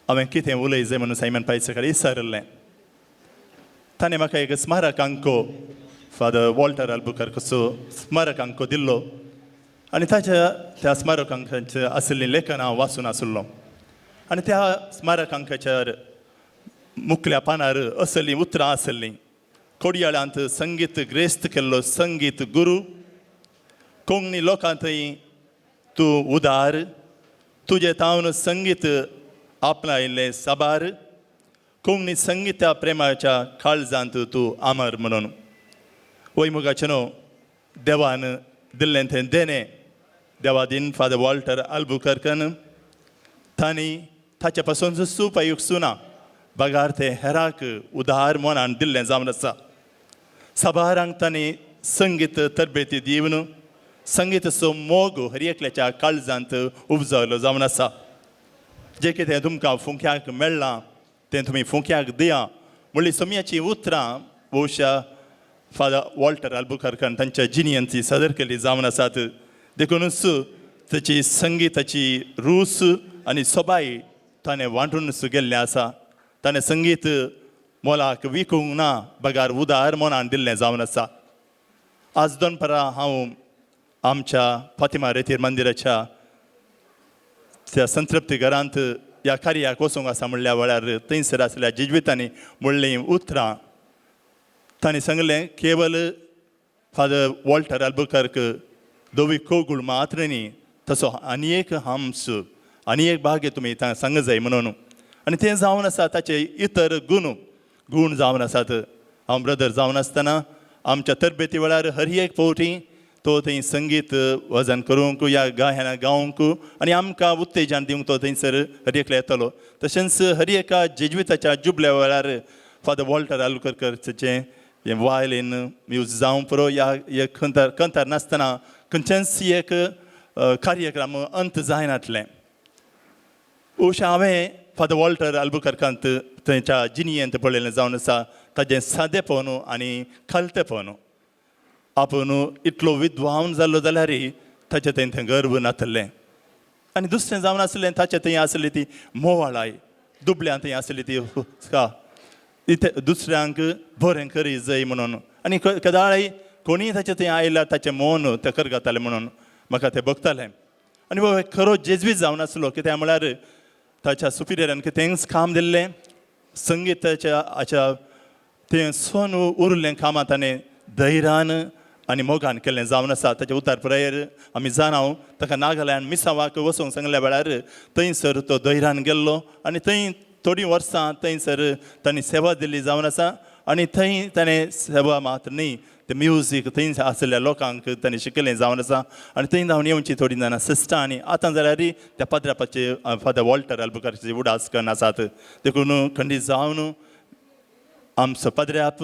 हांवें कितें उलय जाय म्हणून सायमन पायसा कडेन विचारिल्लें. ताणें म्हाका एक स्मारक अंको, फादर वॉल्टर अल्बुकर्कचो स्मारक अंको दिल्लो आनी ताच्या त्या स्मारक अंकाचें आशिल्लीं लेखन हांव वाचून आशिल्लो आनी त्या स्मारक अंकाचेर मुखल्या पानार असलीं उतरां आसलीं: कोडयाळांत संगीत ग्रेस्त केल्लो संगीत गुरू, कोंकणी लोकांतय तूं उदार, तुजें तावन संगीत आपणायल्लें साबार, कोंकणी संगीता प्रेमाच्या काळजांत तूं अमर म्हणून. वय मोगाचें न्हू, देवान दिल्लें तें देणें देवादीन फादर वॉल्टर आल्बुकर्कन तांणी ताचे पासून सुपयुक्त ना बगार तें हेराक उदार मनान दिल्लें जावन आसा. साबारांक तांणी संगीत तरबेती दिवन संगीताचो मोग हर एकल्याच्या काळजांत उपजावलो जावन आसा. जें कितें तुमकां फुंक्याक मेळ्ळां तें तुमी फुंक्याक दिया म्हणली सोम्याचीं उतरां बहुशा फादर वॉल्टर आल्बुकर्कान तांच्या जिणयेंत सादर केल्ली जावन आसात. देखूनच ताची संगीताची रूच आनी सोबाय ताणें वांटूनच गेल्लें आसा. ताणें संगीत मोलाक विकूंक ना बगार उदार मनान दिल्लें जावन आसा. आज दनपरां हांव आमच्या फातिमा रेतीर मंदिराच्या त्या संतृप्ती घरांत ह्या कार्याक वचूंक आसा म्हणल्या वेळार थंयसर आसल्या जिजवितांनी म्हणलीं उतरां, तांणी सांगलें, केवल फादर वॉल्टर अल्बुकर्क धवी कोगूळ मात्र न्ही, तसो आनी एक हंस, आनी एक भाग्य तुमी सांग जाय म्हणून. आनी तें जावन आसा ताचे इतर गूण जावन आसात. हांव ब्रदर जावन आसतना आमच्या तरबेती वेळार हर एक फावटी तो थंय संगीत वजन करूंक या गायना गावंक आनी आमकां उत्तेजन दिवंक तो थंयसर हर एकलो येतालो. तशेंच हर एका जेज्विताच्या जुबल्या वेळार फादर वॉल्टर आल्बुकर्कचें हें वायलीन म्युजीक जावं पुरो या एक खंतार कंतार नासतना खंयचेंच एक कार्यक्रम अंत जायनातलें. अशें हांवें फादर वॉल्टर आल्बुकर्कांत थंयच्या जिणयेंत पळयलें जावन आसा. ताजें सादेपण आनी खालतेपण, आपूण इतलो विद्वान जाल्लो जाल्यार ताचें थंय थंय गर्व नातलें. आनी दुसरें जावन आसलें ताचें थंय आसली ती मोवाळाय, दुबळ्यां थंय आसली ती हुस्का, इथे दुसऱ्यांक बरें करी जाय म्हणून. आनी कदाळय कोणीय ताचें थंय आयल्यार ताचें मन तें करगतालें म्हणून म्हाका तें भोगतालें. आनी हो खरो जेजवीत जावन आसलो, कित्याक म्हळ्यार ताच्या सुपिरियरान कितेंच काम दिल्लें संगीताच्या हाच्या तें सोन उरलें कामां ताणें धैर्यान आनी मोगान केल्लें जावन आसा. ताचे उतार पुरायेर आमी जाणाव, ताका नागालँड मिसावाक वचूंक सांगल्या वेळार थंयसर तो धैर्यान गेल्लो आनी थंय थोडीं वर्सां थंयसर तांणी सेवा दिल्ली जावन आसा. आनी थंय ताणें सेवा मात्र न्ही, ते म्युजीक थंय आशिल्ल्या लोकांक ताणें शिकयलें जावन आसा. आनी थंय जावन येवची थोडीं जाणां सिस्टां आनी आतां जाल्यार त्या पाद्रापाचे फादर वॉल्टर आल्बुकर्कचे उडास कन्न आसात. देखून खंडीत जावन आमचो पाद्र्याप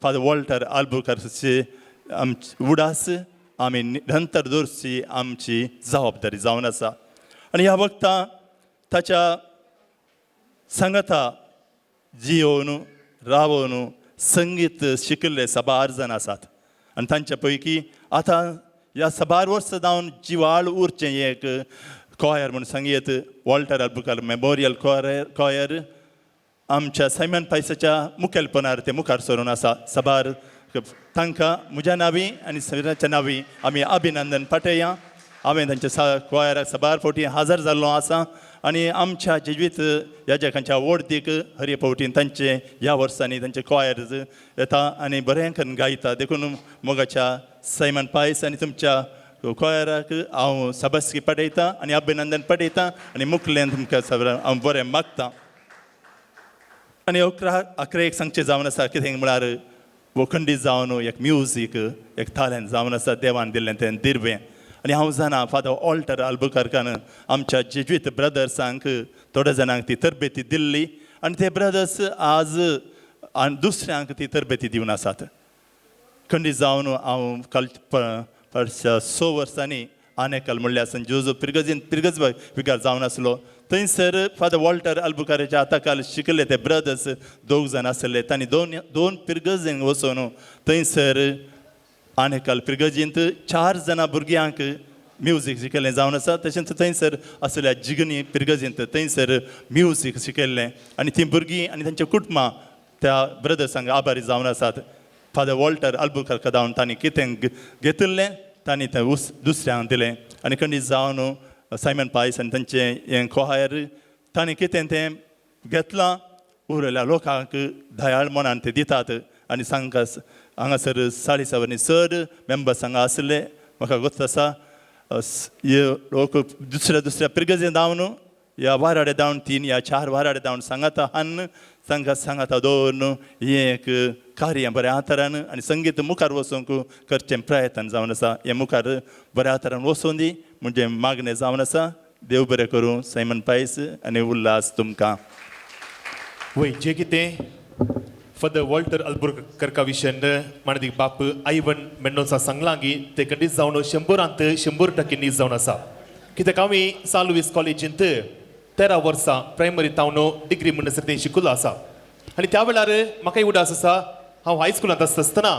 फादर वॉल्टर आल्बुकर्कचे आमची उडास आमी निरंतर दवरची आमची जबाबदारी जावन आसा. आनी ह्या वखता ताच्या सांगाता जियोवन रावोन संगीत शिकिल्ले साबार जाण आसात आनी तांच्या पैकी आतां ह्या साबार वर्सां जावन जिवाळ उरचें एक कॉयर म्हूण सांगयेत वॉल्टर अल्बुकर्क मेमोरियल कॉयर आमच्या सायमन पायसाच्या मुखेलपणार ते मुखार सरून आसा. साबार तांकां म्हज्या नांवी आनी सगळ्यांच्या नांवी आमी अभिनंदन पाठया. हांवें तांच्या कॉयराक साबार फावटी हाजर जाल्लो आसा आनी आमच्या जिवीत ह्या जगांच्या वडदीक हर एक फावटी तांचे ह्या वर्सांनी तांचे कॉयर येता आनी बरें करून गायता. देखून मोगाच्या सायमन पायस आनी तुमच्या कॉयराक हांव शाबासकी पाठयता आनी अभिनंदन पाठयता आनी मुखल्यान तुमकां सगळ्यांक हांव बरें मागता. आनी अकरा एक सांगचें जावन आसा कितें म्हळ्यार वखंडी जावन एक म्युजीक एक तालेंत जावन आसा देवान दिल्लें तें दिर्वें. आनी हांव जाणा फादर ऑल्टर अल्बुकर्कान आमच्या जेज्वीत ब्रदर्सांक थोड्या जाणांक ती तरबेती दिल्ली आनी ते ब्रदर्स आज आनी दुसऱ्यांक ती तरबेती दिवन आसात. खंडीत जावन हांव काल स वर्सांनी आनेकल म्हणल्यार संत जोजफ पिरगजीन पिरगज विगार जावन आसलो. थंयसर फादर वॉल्टर अल्बुकर्काच्या हाता खाल शिकिल्ले ते ब्रदर्स दोग जाण आसले. तांणी दोन दोन पिरगजींक वचून थंयसर आनेकल पिरगजींत 4 जाणां भुरग्यांक म्युजीक शिकयल्लें जावन आसा. तशेंच थंयसर आसल्या जिगनी पिरगजींत थंयसर म्युजीक शिकयल्लें आनी तीं भुरगीं आनी तांच्या कुटुंबां त्या ब्रदर्सांक आभारी जावन आसात. फादर वॉल्टर अल्बुकर्क जावन तांणी कितें घेतिल्लें तांणी तें दुसऱ्यांक दिलें आनी खंडीत जावन सायमन पायस आनी तांचें हें कोहायर तांणी कितें तें घेतलां उरयल्या लोकांक दयाळ मनान ते दितात. आनी सांगका हांगासर 40 चड मेंबर्स हांगा आसले. म्हाका गोत आसा हे लोक दुसऱ्या दुसऱ्या पिरगजेन धांवन ह्या वाराडे धांवन 3 या 4 वाराडे धांवन सांगाता हान्न तांकां सांगाता दवरून हें एक कार्य बऱ्या तरान आनी संगीत मुखार वचूंक करचें प्रयत्न जावन आसा. हें मुखार बऱ्या तरान वचूं दी म्हणजे मागणें जावन आसा. देव बरें करूं सायमन पायस आनी उल्हास तुमकां. वय जे कितें फादर वॉल्टर अल्बुकर्का विशयन मानदीक बाप आयवन मेंडोन्सा सांगलां की ते खंडीत जावन 100% नीज जावन आसा. कित्याक हांवें सान लुईस कॉलेजींत 13 वर्सां प्रायमरी तावन डिग्री म्हणसर तें शिकलो आसा आनी त्या वेळार म्हाका उडास आसा हांव हायस्कुलांत आसता आसतना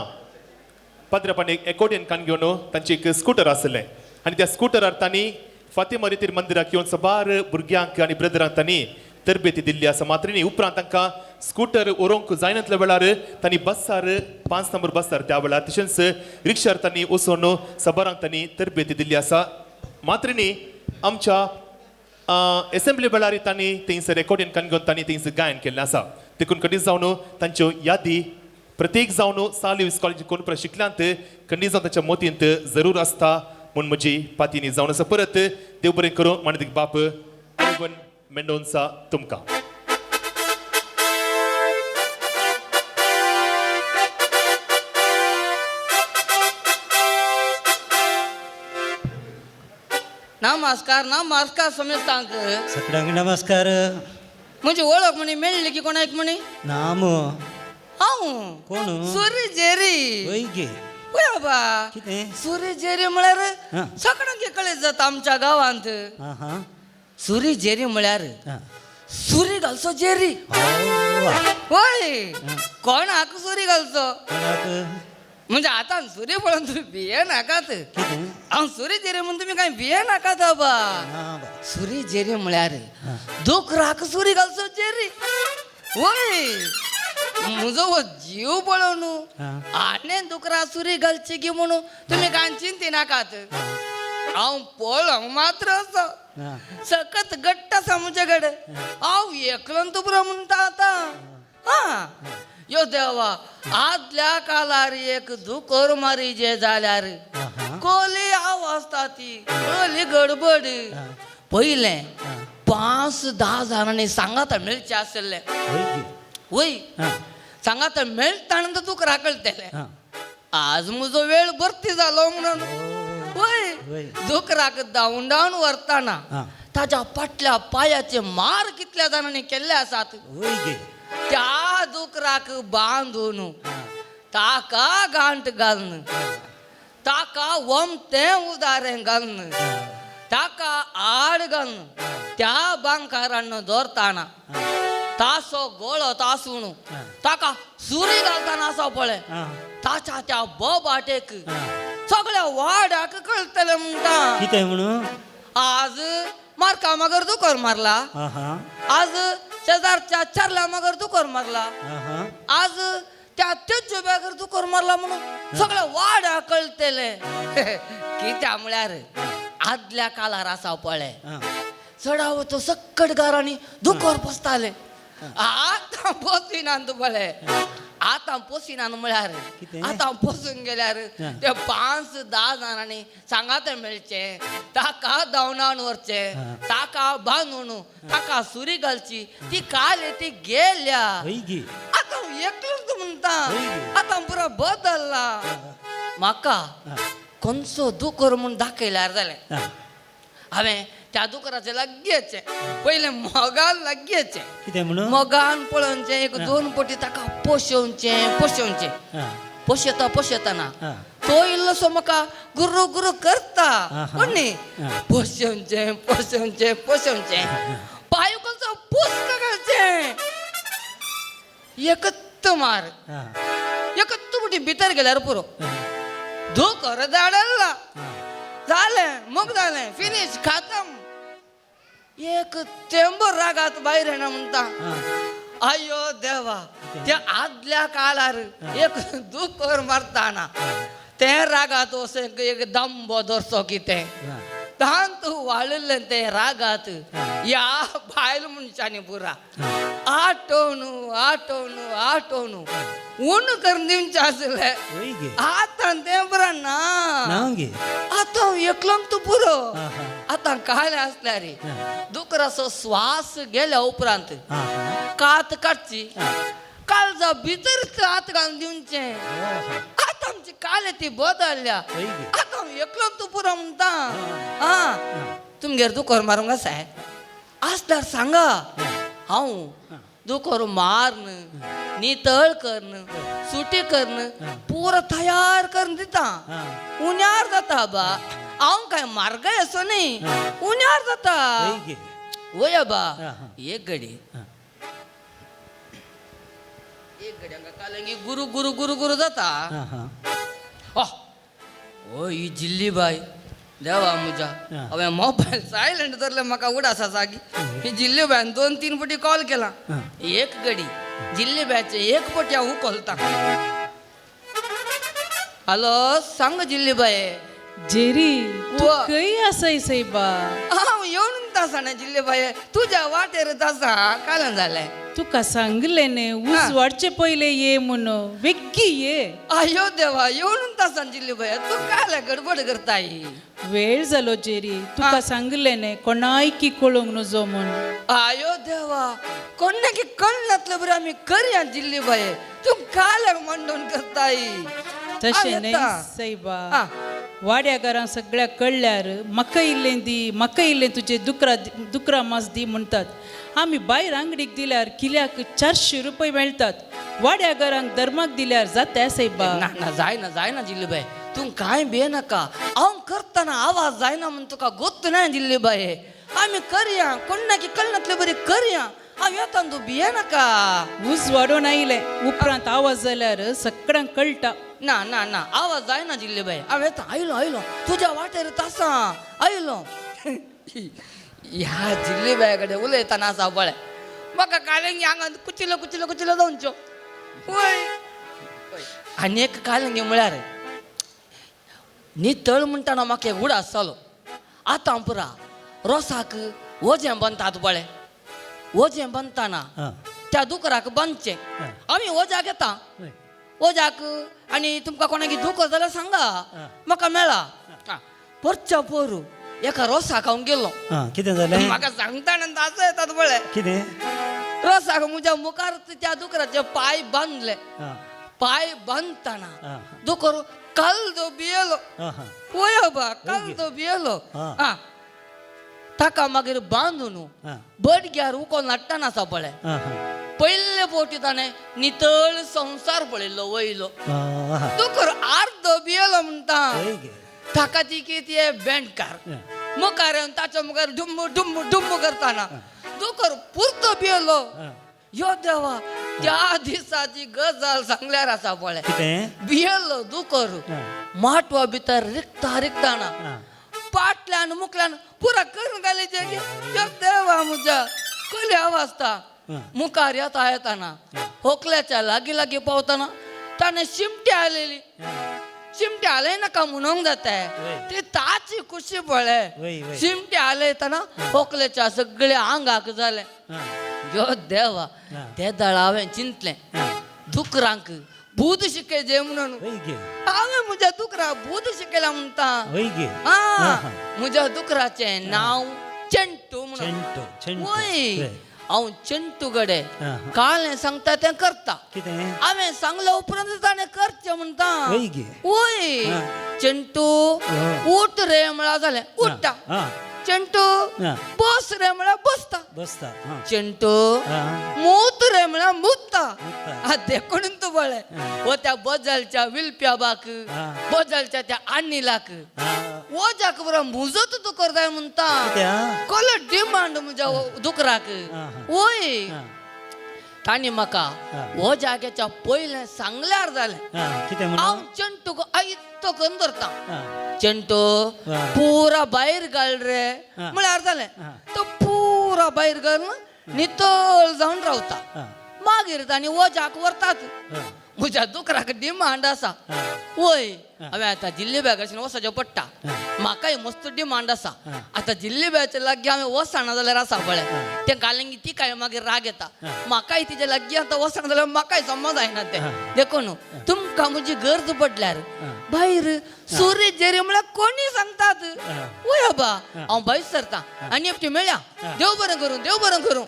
पाद्रपान एक एकॉर्डियन कान घेवन तांची एक स्कुटर आसलें आनी त्या स्कुटरार तांणी फातिमा रितीर मंदिराक येवन साबार भुरग्यांक आनी ब्रदरांक तांणी तरबेती दिल्ली आसा. मात्र न्ही उपरांत तांकां स्कुटर व्हरूंक जायनातल्या वेळार तांणी बसार 5 नंबर बसार त्या वेळार तशेंच रिक्षार तांणी वचून साबारांक तांणी तरबेती दिल्ली आसा. मात्र न्ही आमच्या एसेंब्ली वेळार तांणी थंयसर रेकॉर्डिंग कान घेवन तांणी थंयसर गायन केल्लें आसा. देखून खंडीत जावन तांच्यो यादी प्रत्येक जावन सान लुईस कॉलेज कोण शिकल्यांत खंडीत जावन तांच्या मोतींत जरूर आसता म्हूण म्हजी पातीनी जावन आसा. परत देव बरें करूं मानदीक बाप आयवन मेंडोन्सा तुमकां. नमस्कार नमस्कार समेस्तांक. सगळ्यांक नमस्कार. म्हणजे ओळख म्हणी मेळ्ळी की कोणाक म्हणी? नाम हांव कोण? सुरी जेरी. वय गे. वय बाबा. कितें? सुरी जेरी म्हळ्यार सगळ्यांक कळीत जाता आमच्या गांवांत. सुरी जेरी म्हळ्यार सुरी घालचो जेरी. वय कोणाक सुरी घालचो म्हणजे आतां सुरी पळोवन तुमी भिये नाकात. हांव सुरी जेरी म्हणून तुमी कांय भिये नाकात बाबा. सुरी जेरी म्हळ्यार दुकराक सुरी घालचो जेरी. वय म्हजो हो जीव पळोवन आनी दुकरा सुरी घालची की म्हणून तुमी कांय चिंती नाकात. हांव पळोवंक मात्र आसा सकत घट्ट आसा म्हजे कडेन. हांव एकलोन तुबरो म्हणटा आतां. हां यो देवा आदल्या कालार एक दुकर मारी जे जाल्यार कोली आवाजता ती कोली गडबड. पयलें 5-10 जाणांनी सांगाता मेळचें आसलें. वय सांगाता मेळटा दुकरा कळटलें. आज म्हजो वेळ भरती जालो म्हणून वय दुकराक धांवन धांवन व्हरतना ताच्या फाटल्या पांयाचे मार कितल्या जाणांनी केल्ले आसात. त्या दुकराक बांदून ताका गांठ घालून ताका वमतें उदारें घालून ताका आड घालून त्या बांकारान दवरतना तासो गळो तासून ताका सुरी घालताना आसा पळय ताच्या त्या बोबाटेक सगळ्या वाड्याक कळटलें म्हणटा. कितें म्हणून? आज मारका मगर दुकर मारला, आज शेजारच्या चरल्या मगर दुकर मारला, आज त्या तेजो बगर दुकर मारला म्हणून सगळ्या वाड्या कळटले. कित्या म्हळ्यार आदल्या काळार आसा पळय चडावो तो सक्कट घरांनी दुकर पोसताले. आतां पोसिनान तूं पळय, आतां पोसिनान म्हळ्यार आतां पोसून गेल्यार ते 5-10 जाणांनी सांगात मेळचे, ताका धांवणान व्हरचे, ताका बांदून ताका सुरी घालची, ती काल ती गेल्या. आतां एकलोच म्हणटा, आतां पुरो बदल्ला. म्हाका खंयचो दुकर म्हूण दाखयल्यार जालें, हांवें त्या दुकराचें लागेचें पयलें मोगान लागेचें. कितें म्हणून? मोगान पळोवचें, एक 2 पटी ताका पोशेवचें पोशेवचें, पोशेता पोशेतना तो इल्लोसो म्हाका गुरू गुरू करता, पूण न्ही पोशेवचें पोशेवचें पोशेवचें, पांय कसो पुस्क घालचें, एकच मार एकच पटी भितर गेल्यार पुरो, दुकर धाडला जालें, मग जालें, फिनीश, खातम. एक तेंबो रागात भायर येना म्हणटा. आयो देवा, त्या आदल्या काळार एक दुकर मारताना ते रागात वचून एक दंबो धरचो कितें तांत वाळिल्लें ते रागात ह्या बायल मनशांनी पुरा आटोवन आटोवन आटोवन ऊन करून दिवचें आसलें. आतां तें पुरा ना, आतां एकलोंक तूं पुरो. आतां कांय आसल्यार दुकराचो श्वास गेल्या उपरांत कात काडची, काळजा भितर हात घालून दिवचें. आतां आमची काल ती बदलल्या. आतां एकलो तूं पुरो म्हणटा. आं तुमगेर दुकर मारूंक आसा आसल्यार सांगा, हांव दुकर मारन नितळ करून सुटी करून पुरो तयार करून दिता. उण्यार जाता बा, हांव काय मार्गाय असो न्ही, उण्यार जाता. वय बा, एक घडी एक घडी हांगा कालंगी गुरू गुरू गुरू गुरू जाता. ओ ही जिल्ली बाय, देवा म्हज्या, हांवें मोबायल सायलंट धरलें, म्हाका उडास आसा की ही जिल्ली बायन 2-3 पटी कॉल केला. एक घडी जिल्ली बायचे एक पटी हांव उखलता. हॅलो, सांग जिल्ली बाय. जेरी, तूं खंय आसाय सायबा? हांव येवन आसा ना जिल्ली बाय, तुज्या वाटेरच आसा. कालन जालें? तुका सांगलें न्ही ऊस वाडचे पयले ये म्हूण, बेग्गी ये. आयो देवा, येवन आसा जिल्ली बाय, तूं काल गडबड करताय. वेळ जालो जेरी, तुका सांगलें न्ही कोणायकी कळोवंक नजो म्हूण. आयो देवा, कोणाकी कळनातले बरें आमी करया जिल्ली बाय, तूं काल मांडून करताय. तशें न्ही सायबा, वाड्या घरां सगळ्या कळ्ळ्यार म्हाका इल्लें दी, म्हाका इल्लें तुजें दुकरा दुकरा मास दी म्हणटात. आमी भायर आंगडीक दिल्यार किल्याक 400 रुपये मेळटात, वाड्या घरांक धर्माक दिल्यार जाता सायबा. ना ना, जायना जायना जिल्ली बाय, तूं कांय भियेनाका. हांव करतना आवाज जायना म्हूण तुका गोत्त ना जिल्ली बाय. आमी करया, कोणाकी कळनातले बरी करया. हांव येता, तूं भियेनाका. ऊस वाडोवन आयलें उपरांत आवाज जाल्यार सगळ्यांक कळटा. ना ना ना, आवाज जायना जिल्ली बाय, हांव येता. आयलो आयलो, तुज्या वाटेर आसा, आयलो. ह्या जिल्ली बाय कडेन उलयतना आसा पळय, म्हाका कालंगी आंगान कुचिलो कुचिलो कुचिलो जावच्यो. वय, आनी एक कालंगी म्हळ्यार नितळ म्हणटाना म्हाका एक उडास जालो. आतां पुरा रोसाक वजें बांदतात पळय, वजें बांदतना त्या दुकराक बांदचें. आमी वज्याक येता, वज्याक आनी तुमकां कोणाकी दुकर जाल्यार सांगा, म्हाका मेळा. परच्या पोरू एका रोसाक हांव गेलो. कितें जालें? म्हाका सांगता आसो येतात पळय. कितें? रोसाक म्हज्या मुखार त्या दुकराचे पांय बांदले. पांय बांदतना दुकर काल भियेलो. पळय बा, काल भियेलो. ताका मागीर बांदून बडग्यार उकोल हाडटना आसा पळय, पयले फावटी ताणें नितळ संवसार पळयलो वयलो. दुकर अर्दो भियेलो म्हणटा. ताका ती कितें बेंडकार मुखार येवन ताच्या मुखार डुम्ब डुम्ब डुम्ब करतना दुकर पुरतो भियेलो. यो देवा त्या दिसाची गजाल सांगल्यार आसा पळय भियेल्लो दुकर माटवा भितर रिकता रिकताना पाटल्यान मुकल्यान पुरा करून घाली यो देवा म्हज्या कली आवाजता मुखार येता येताना होकल्याच्या लागीं लागीं पावताना ताणें शिमटी आयलेली शिमटी आले नाका म्हणूंक जाता ती ताची खुशी पळय शिमटी आलयतना होकल्याच्या सगळ्या आंगाक जालें. यो देवा ते दळ हांवें चिंतलें दुकरांक भूत शिकय जे म्हणून हांवें म्हज्या दुकरा भूत शिकयला म्हणटा. हा म्हज्या दुकराचें नांव चेंटू म्हणून. वय हांव चेंटू गडे काल सांगता तें करता हांवें सांगल्या उपरांत ताणें करचें म्हणटा. वय चेंटू उठ रे म्हळ्यार जालें उठ्ठा. चेंटू बस रे म्हळ्यार बसता बसता. चेंटू मूत रे म्हळ्यार मुत्ता. देखून तूं पळय वो त्या बजलच्या विलप्या बाक बजलच्या त्या आण्णीलाक वो जाक बरो मुजत तूं करताय म्हणटा कलो डिमांड म्हज्या दुकराक. वय तांणी म्हाका हो जाग्याच्या पयलें सांगल्यार जालें हांव चेंटूक आयतो करून धरता. चेंटू पुरा भायर घाल रे म्हळ्यार जालें तो पुरा भायर घालून नितळ जावन रावता. मागीर तांणी वजाक व्हरतात. म्हज्या दुकराक डिमांड आसा. वय हांवें आतां जिल्लेब्या वचचें पडटा म्हाकाय मस्त डिमांड आसा. आतां जिल्लेब्याच्या लागीं हांवें वचना जाल्यार आसा पळय तें घालें ती काय मागीर राग येता. म्हाकाय तिच्या लागीं आतां वचना जाल्यार म्हाकाय समज जायना तें. देखून तुमकां म्हजी गरज पडल्यार भायर सुरी जेरी म्हळ्यार कोणी सांगतात. वय बाबा हांव भायर सरता आनी एकटी मेळ्या. देव बरें करूं देव बरें करूं.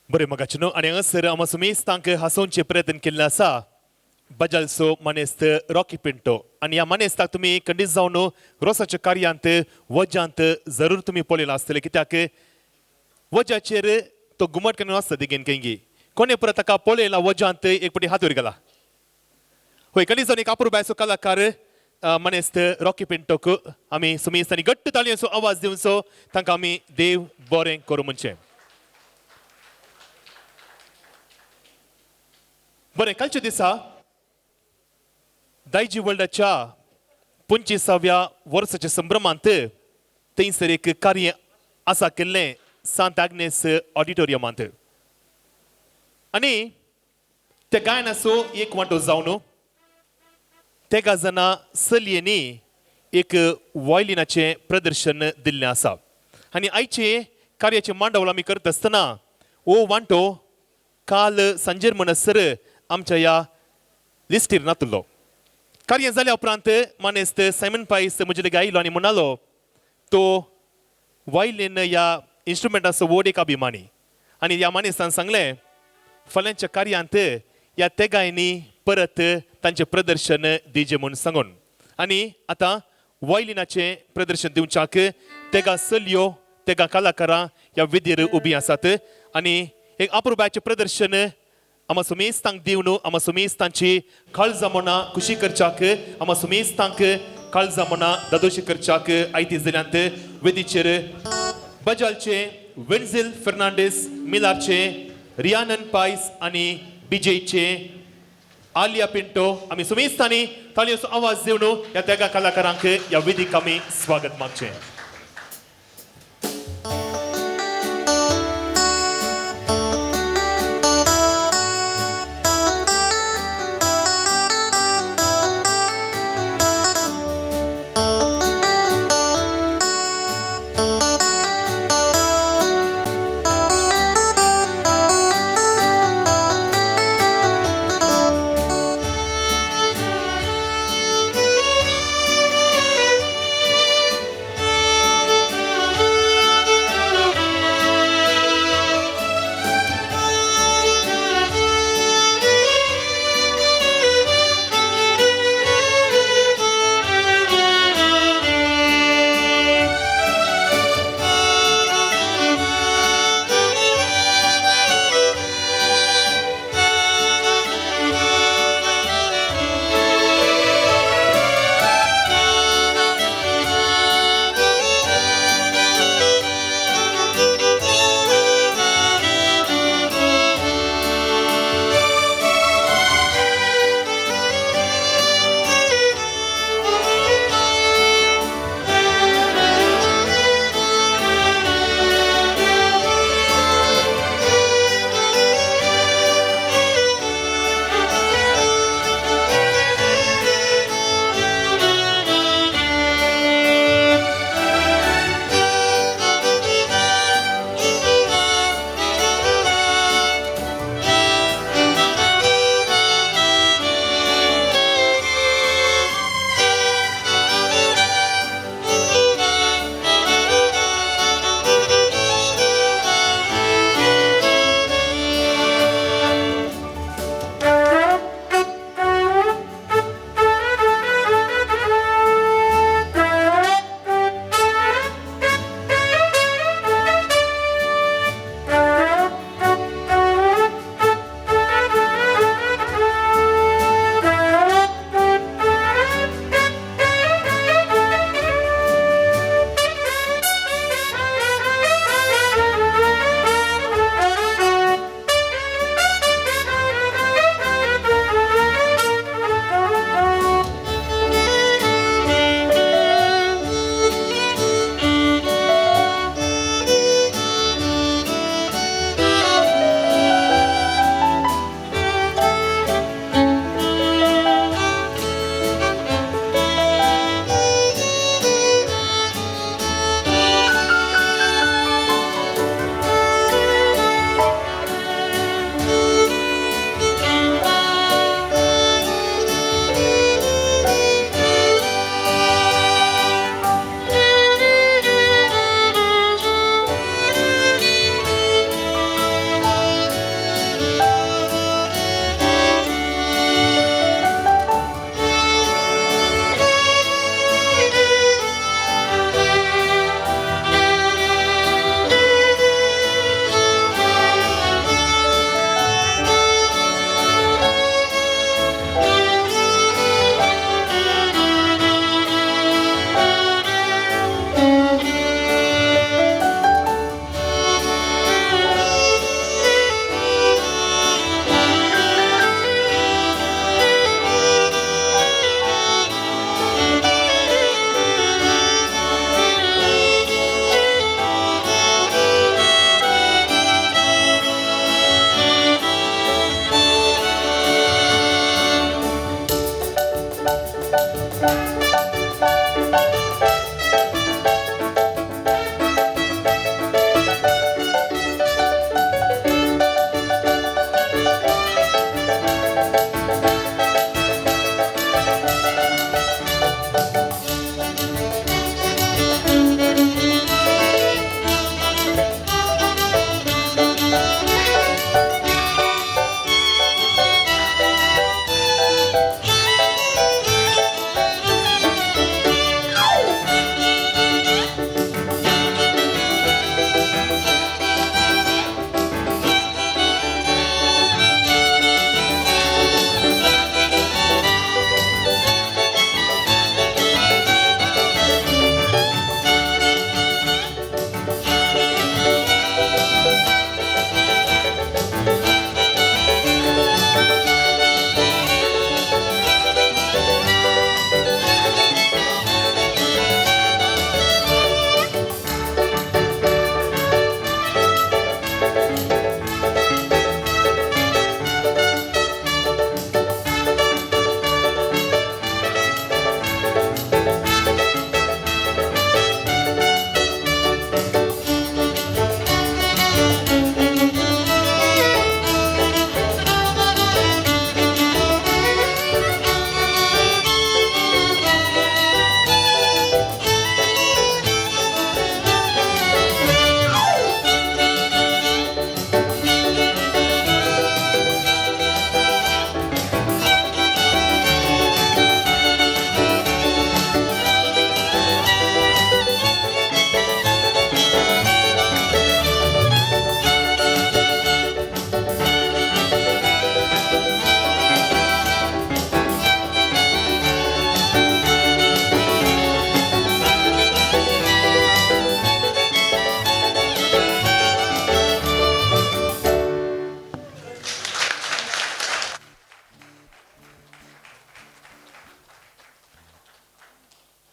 बरें मगाचे न्हू आनी हांगासर आमी सुमेस्तांक हांसोवचें प्रयत्न केल्लें आसा बजालचो मानेस्त रॉकी पिंटो. आनी ह्या मानेस्ताक तुमी खंडीत जावन रोसाच्या कार्यांत वज्यांत जरूर तुमी पळयलां आसतलें कित्याक वज्याचेर तो घुमट करून आसता दिगेन खंयगी कोणे परत ताका पळयला वज्यांत एक पटी हात वयर घाला. हय खंडीत जावन एक अपुरबायचो कलाकार मानेस्त रॉकी पिंटोक आमी सुमेस्तांनी घट्ट ताळयेचो आवाज दिवचो तांकां आमी देव बरें करूं म्हणचें. बरें कालच्या दिसा दायजी वर्ल्डाच्या 25व्या वर्साच्या संभ्रमांत थंयसर एक कार्य आसा केल्लें सांत आग्नेस ऑडिटोरियमांत आनी त्या गायनाचो एक वांटो जावन तेगा जाणां चलयेंनी एक वायलिनाचें प्रदर्शन दिल्लें आसा. आनी आयचे कार्याचें मांडावळ आमी करता आसतना हो वांटो काल सांजेर म्हणसर आमच्या ह्या लिस्टीर नातलो. कार्य जाल्या उपरांत मानेस्त सायमन पायस म्हजे लागीं आयलो आनी म्हणालो तो वायलीन ह्या इन्स्ट्रुमेंटाचो व्हड एक अभिमानी. आनी ह्या मानेस्तान सांगलें फाल्यांच्या कार्यांत ह्या तेगांयनी परत तांचें प्रदर्शन दिजें म्हूण सांगून. आनी आतां वायलिनाचें प्रदर्शन दिवच्याक तेगा चलयो तेगा कलाकारां ह्या वेदीर उबीं आसात आनी एक अपुरबायेचें प्रदर्शन आमा सुमेस्तांक दिवन आमा सुमेस्तांची काळजां मनां खुशी करच्याक आमा सुमेस्तांक काळजां मनां दादोशी करच्याक आयती जिल्ल्यांत वेदीचेर बजालचे वेन्झिल फर्नांडीस मिलारचे रियानन पायस आनी बिजयचे आलिया पिंटो आमी सुमेस्तांनी ताळयेचो आवाज दिवन ह्या तेगा कलाकारांक ह्या वेदीक आमी स्वागत मागचें. Thank you.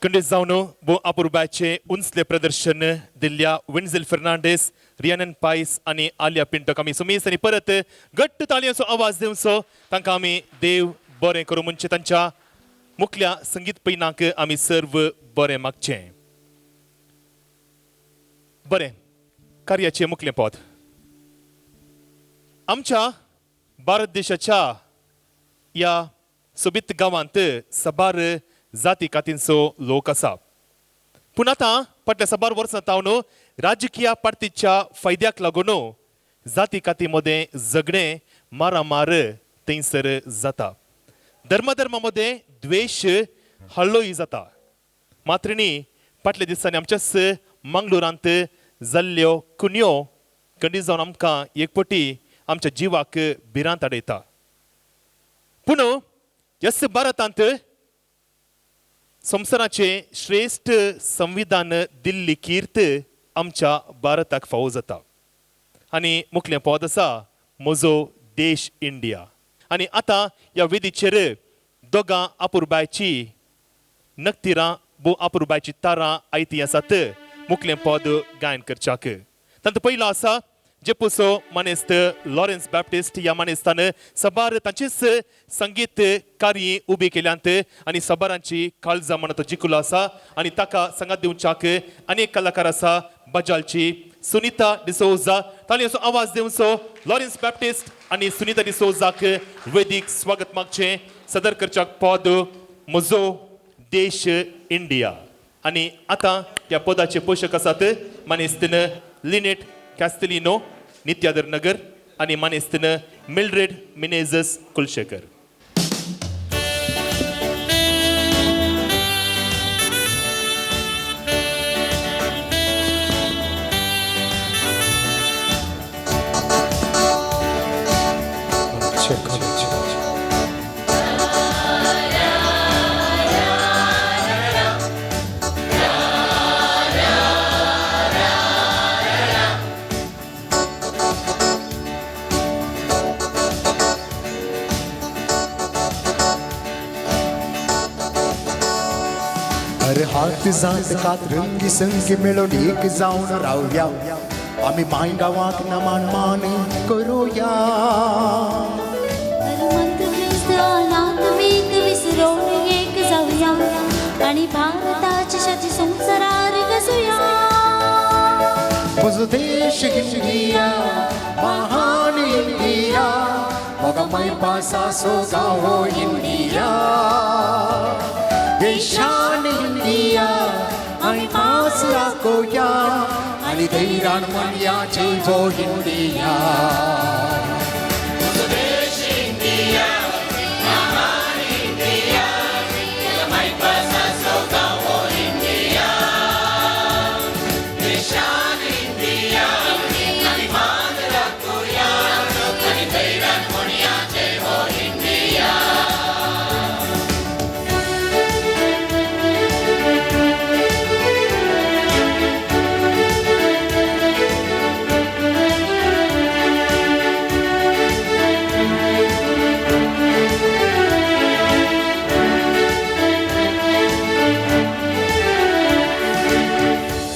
खंडीत जावन भोव अपुरबायचें उंचलें प्रदर्शन दिल्ल्या विन्झेल फर्नांडीस, रियानन पायस आनी आलिया पिंटोक आमी सुमीस आनी परत घट्ट ताळयांचो आवाज दिवचो. तांकां आमी देव बरें करूं म्हणचे तांच्या मुखल्या संगीत पयनाक आमी सर्व बरें मागचें. बरें, कार्याचें मुखलें पद. आमच्या भारत देशाच्या ह्या सोबीत गांवांत साबार जाती कातींचो लोक आसा. पूण आतां फाटल्या साबार वर्सां तावन राजकीय पार्टीच्या फायद्याक लागून जाती काती मदें झगडें मारामार थंयसर जाता. धर्मधर्मा मदें द्वेश हल्लोय जाता. मात्र न्ही, फाटल्या दिसांनी आमच्याच मंगळुरांत जाल्ल्यो कुन्यो खंडीत जावन आमकां एक पटी आमच्या जिवाक भिरांत हाडयता. पूण यस भारतांत संवसाराचें श्रेश्ठ संविधान दिल्ली कीर्त आमच्या भारताक फावो जाता. आनी मुखलें पद आसा म्हजो देश इंडिया. आनी आतां ह्या वेदीचेर दोगां अपुरबायची नक्तिरां भोव अपुरबायची तारां आयती आसात मुखलें पद गायन करच्याक. तांतूं पयलो आसा जेपुसो मानेस्त लॉरेन्स बॅप्टिस्ट. ह्या मानेस्तान साबार तांचीच संगीत कार्य उबी केल्यांत आनी साबारांची काळजां म्हण तो जिखलो आसा. आनी ताका सांगात दिवच्याक अनेक कलाकार आसा बजालची सुनीता डिसोजा. ताळयांचो आवाज दिवचो लॉरेन्स बॅप्टिस्ट आनी सुनीता डिसोजाक वेदीक स्वागत मागचें. सदर करच्याक पद म्हजो देश इंडिया. आनी आतां ह्या पदाचे पोशक आसात मानेस्तीन लिनेट कॅस्टलिनो नित्यादर नगर आनी मानेस्तीन मिल्ड्रेड मिनेजस कुलशेखर. अरे हात जात कात रंगी संगी मेळून एक जावन रावया, आमी माय गांवाक नमान मान करुया. धर्मांत क्रिस्त अनाथ मीत विसरून एक जावया आनी भारताची शाती संवसारार गजोया. म्हजो देश इंडिया, महान इंडिया, म्हाका माय पासा सो गांव इंडिया. देशान इंडिया आनी पास राखोया आनी धैर्यान म्हणया जय हो इंडिया.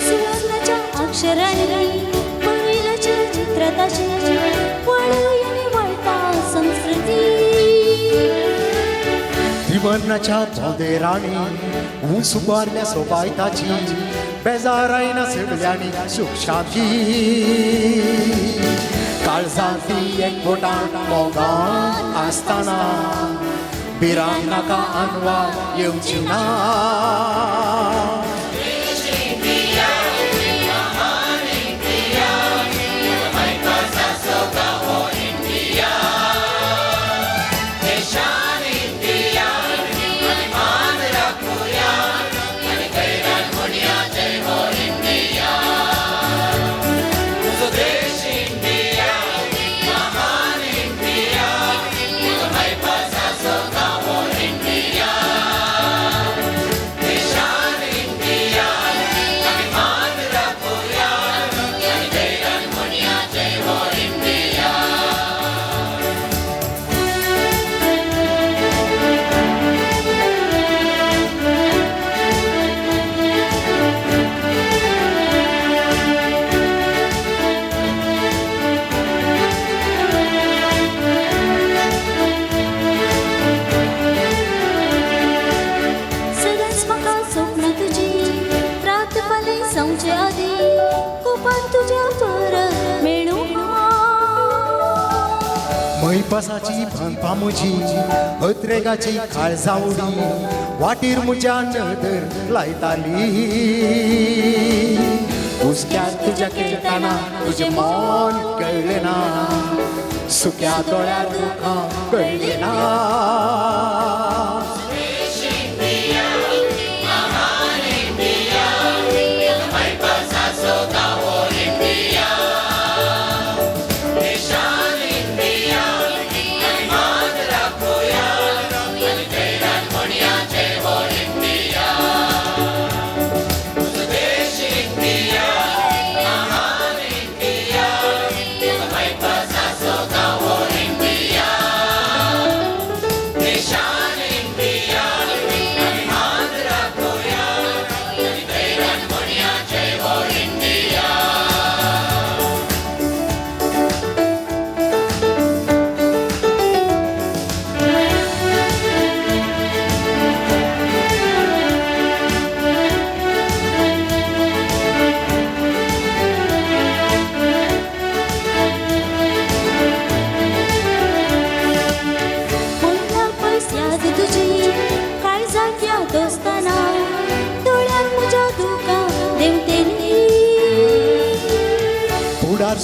सुवर्णाच्या अक्षरांनी बरयलं चलचित्र ताचें वळूय आनी वळटा संस्कृती. त्रिवर्णाच्या चौदेरांनी ऊंच उबारल्या सोबाय ताची, बेजारायना सगल्यांनी सुख शांती. काळजांती एकवटान मोगान आसतना भिरांत नाका अनवा येवची ना. India, मैपासाची बांदपा म्हजी अत्रेगाची काळजावडी वाटेर म्हज्या नदर लायताली. हुसक्यार तुज्या खेळटाना तुजें मोल कळ्ळें ना, सुक्या दोळ्यार दुखां कळ्ळें ना.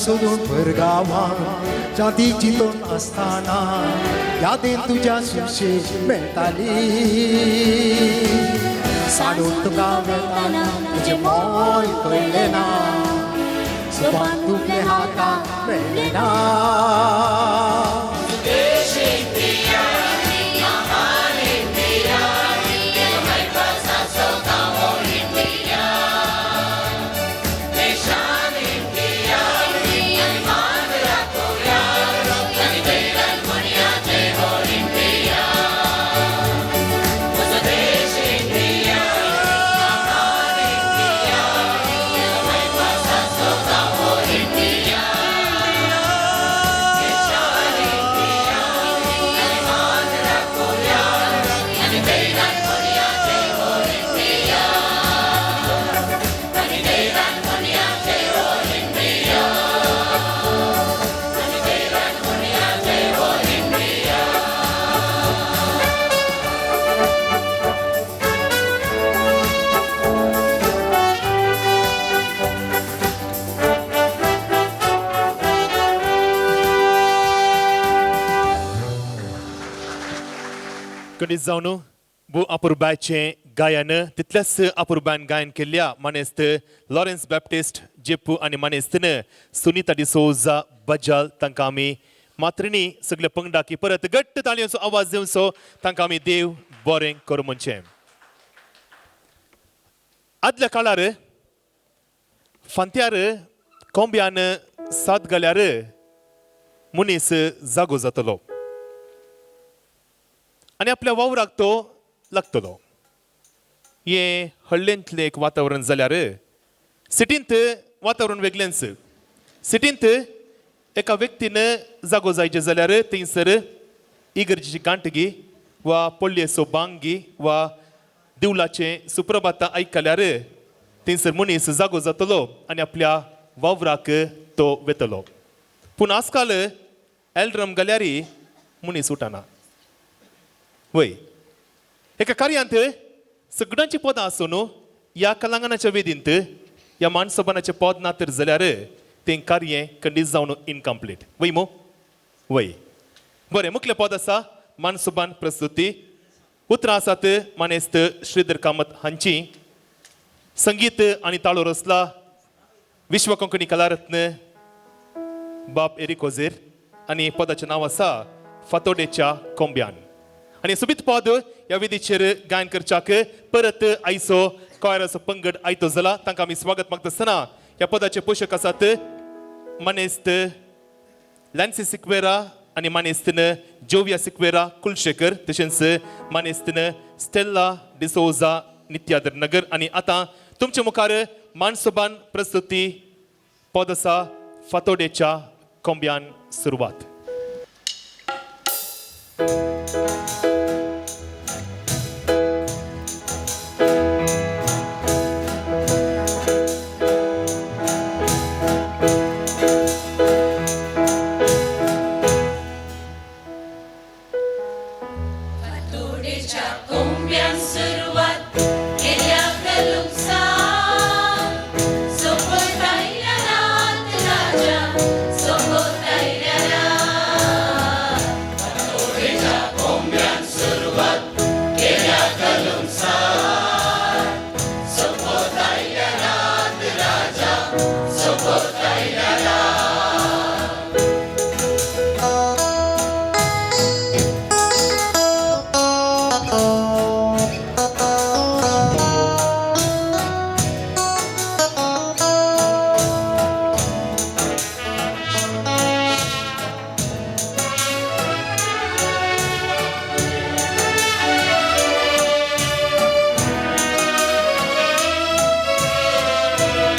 सोदून भरगांवां जाती चिंतून आसतना यादीन तुज्या सुशेग मेळटाली. साडून तुका मेळटाना तुजें मोल कळ्ळें ना, सुपान तुगेले हाताक मेळ्ळें ना. जावन भू अपुरबायचें गायन तितल्याच अपुरबायन गायन केल्ल्या मानेस्त लॉरेन्स बॅप्टिस्ट जेपू आनी मानेस्तीन सुनीता डिसोजा बजाल तांकां आमी मात्रिणी सगल्या पंगडाकी परत घट्ट ताळयांचो आवाज दिवचो तांकां आमी देव बरें करूं म्हणचें. आदल्या काळार फांत्यार कोंब्यान साद घाल्यार मनीस जागो जातलो आनी आपल्या वावराक तो लागतलो. हें हळ्ळेंतलें एक वातावरण जाल्यार सिटींत वातावरण वेगळेंच. सिटींत एका व्यक्तीन जागो जायचें जाल्यार थंयसर इगर्जेची गांठगी वा पळयेचो बांगी वा दिवलाचें सुप्रभात आयकल्यार थंयसर मनीस जागो जातलो आनी आपल्या वावराक तो वेतलो. पूण आजकाल एल्ड्रम घाल्यार मनीस उठना. वय एका कार्यांत सगळ्यांची पदां आसून ह्या कलांगणाच्या वेदींत ह्या मानसोबानाचें पद ना तर जाल्यार तें कार्य खंडीत जावन इनकम्प्लीट. वय मो वय बरें मुखलें पद आसा मानसोबान प्रस्तुती. उतरां आसात मानेस्त श्रीधर कामत हांची. संगीत आनी ताळो रचला विश्व कोंकणी कलारत्न बाब एरिक ओझेर आनी पदाचें नांव आसा फातोडेच्या कोंब्यान. आनी सोबीत पद ह्या वेदीचेर गायन करच्याक परत आयचो कॉयराचो पंगड आयतो जाला तांकां आमी स्वागत मागता आसतना ह्या पदाचे पोशक आसात मानेस्त लॅन्सी सिक्वेरा आनी मानेस्तीन जोविया सिक्वेरा कुलशेखर तशेंच मानेस्तीन स्टेल्ला डिसोजा नित्यादर नगर. आनी आतां तुमचे मुखार मानसोबान प्रस्तुती पद आसा फातोडेच्या कोंब्यान सुरवात. सोबत आयल्या रात.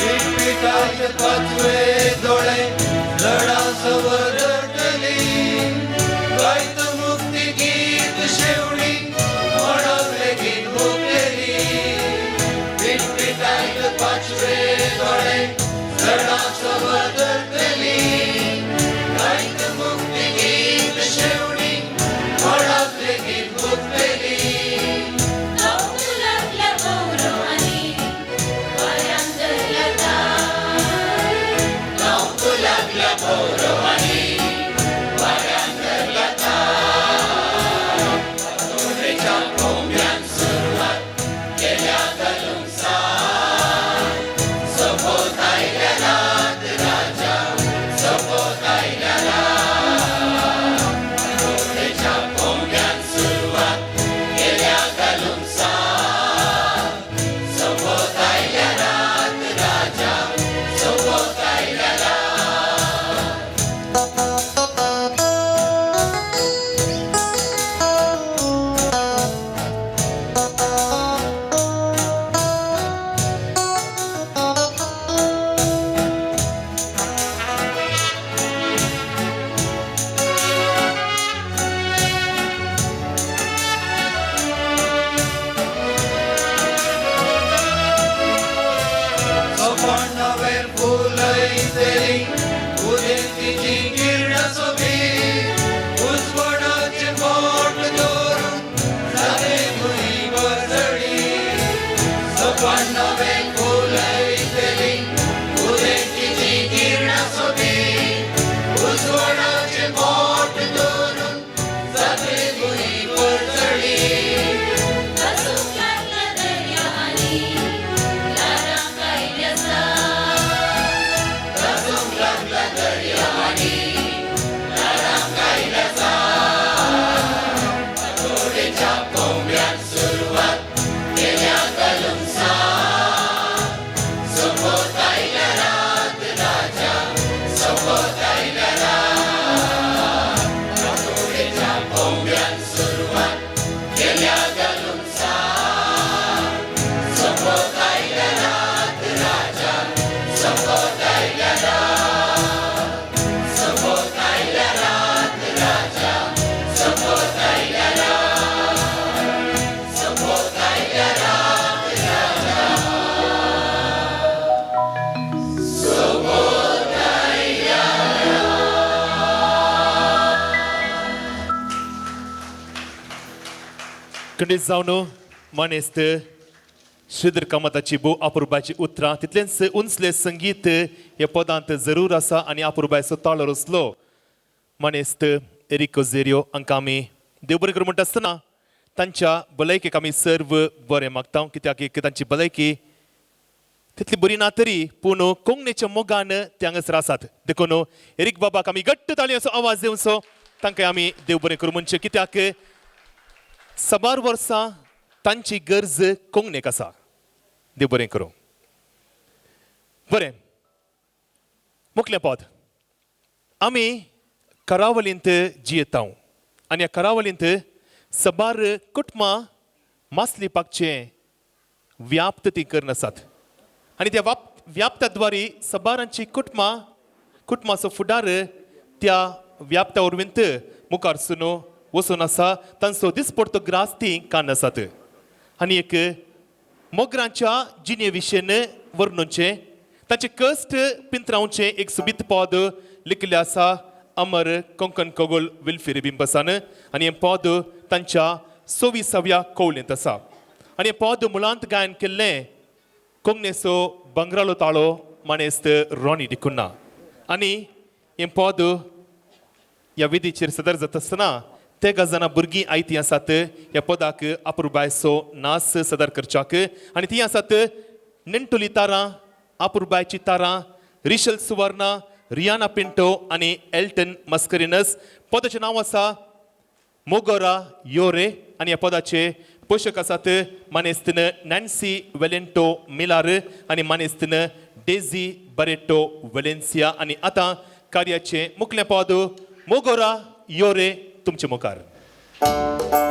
पिटपिटाचे पाचवे दोळे लढा सवरतली गायत मुक्ती गीत शेवणी म्हणत लेगीत मुकेली. पिटपिटाचे पाचवे दोळे लढा सवरतली गायत मुक्ती गीत शेवणी म्हणत लेगीत मुकेली. गावंक लागल्या गौरवानी वाऱ्यान धरल्या तार, गावंक लागल्या गौरवानी वाऱ्यान धरल्या तार. फांतोडेच्या कोंब्यान सुरवात केल्या घालूंक सार, सोबत आयल्या रात राजा, सोबत आयल्या रात. फांतोडेच्या कोंब्यान सुरवात केल्या घालूंक सार, सोबत आयल्या रात राजा, सोबत आयल्या रात. सोपाणावेर फुलयतली उदेंतीची किरण सोबीत उजवणाचे बोट दवरून जाले भुंय बरजळी. सोपाणावेर फुलयतली उदेंतीची किरण सोबीत उजवणाचे बोट दवरून जाले भुंय बरजळी. गाजूंक लागल्या दर्या आनी ल्हारां कायल्या सार, गाजूंक लागला दर्या आनी ल्हारां कायल्या सार. फांतोडेच्या कोंब्यान सुरवात केल्या घालूंक सार, सोबत आयल्या रात राजा, सोबत आयल्या रात. फांतोडेच्या कोंब्यान सुरवात केल्या घालूंक सार, सोबत आयल्या रात राजा, सोबत आयल्या रात. सोबत आयल्या रात राजा, सोबत आयल्या रात. सोबत आयल्या रात राजा, सोबत आयल्या खंडीत जावन मानेस्त श्रीधर कामताची भोव अपुरबायची उतरां तितलेंच उंचलें संगीत ह्या पदांत जरूर आसा आनी अपुरबायचो ताळो रचलो मानेस्त एरिक ओझेरियो हांकां आमी देव बरें करूं म्हणटा आसतना तांच्या भलायकेक आमी सर्व बरें मागता, कित्याक एक तांची भलायकी तितली बरी ना तरी पूण कोंकणीच्या मोगान ते हांगासर आसात. देखून एरीक बाबाक आमी घट्ट ताळयांचो आवाज दिवचो, तांकां आमी देव बरें करूं म्हणचें, कित्याक साबार वर्सां तांची गरज कोंकणीक आसा. देव बरें करूं. बरें, मुखलें पद. आमी करावलींत जियेता आनी ह्या करावलींत साबार कुटुंबां मासली पाकचें व्याप्त ती करून आसात आनी त्या व्याप्ता द्वारे साबारांची कुटुंबां कुटुंबाचो फुडार त्या व्याप्ता वरवींत मुखार सुनो वचून आसा. तांचो दिसपडतो ग्रास ती कान आसात आनी एक मोगरांच्या जिणे विशयन वर्णूचें तांचे कश्ट पिंतरावचें एक सुबीत पद लिखिल्लें आसा अमर कोंकण कोगोल विल्फिरी बिंबसान आनी हें पद तांच्या 24व्या कवळेंत आसा आनी हें पद मुळांत गायन केल्लें कोंकणीचो बंगरालो ताळो मानेस्त रॉनी डिकुन्ना आनी हें पद ह्या विधीचेर सदर जाता आसतना ते जाणां भुरगीं आयतीं आसात ह्या पदाक अपुरबायचो नास सदर करच्याक आनी ती आसात नेणटुली तारां अपुरबायची तारां, रिशल सुवर्णा, रियाना पिंटो आनी एल्टन मस्करिनस. पदाचें नांव आसा मोगोरा योरे आनी ह्या पदाचे पोशक आसात मानेस्तीन नॅन्सी वेलेंटो मिलार आनी मानेस्तीन डेझी बरेटो वेलेन्सिया. आनी आतां कार्याचें मुखलें पद मोगोरा योरे तुमचे मुखार. Thank you.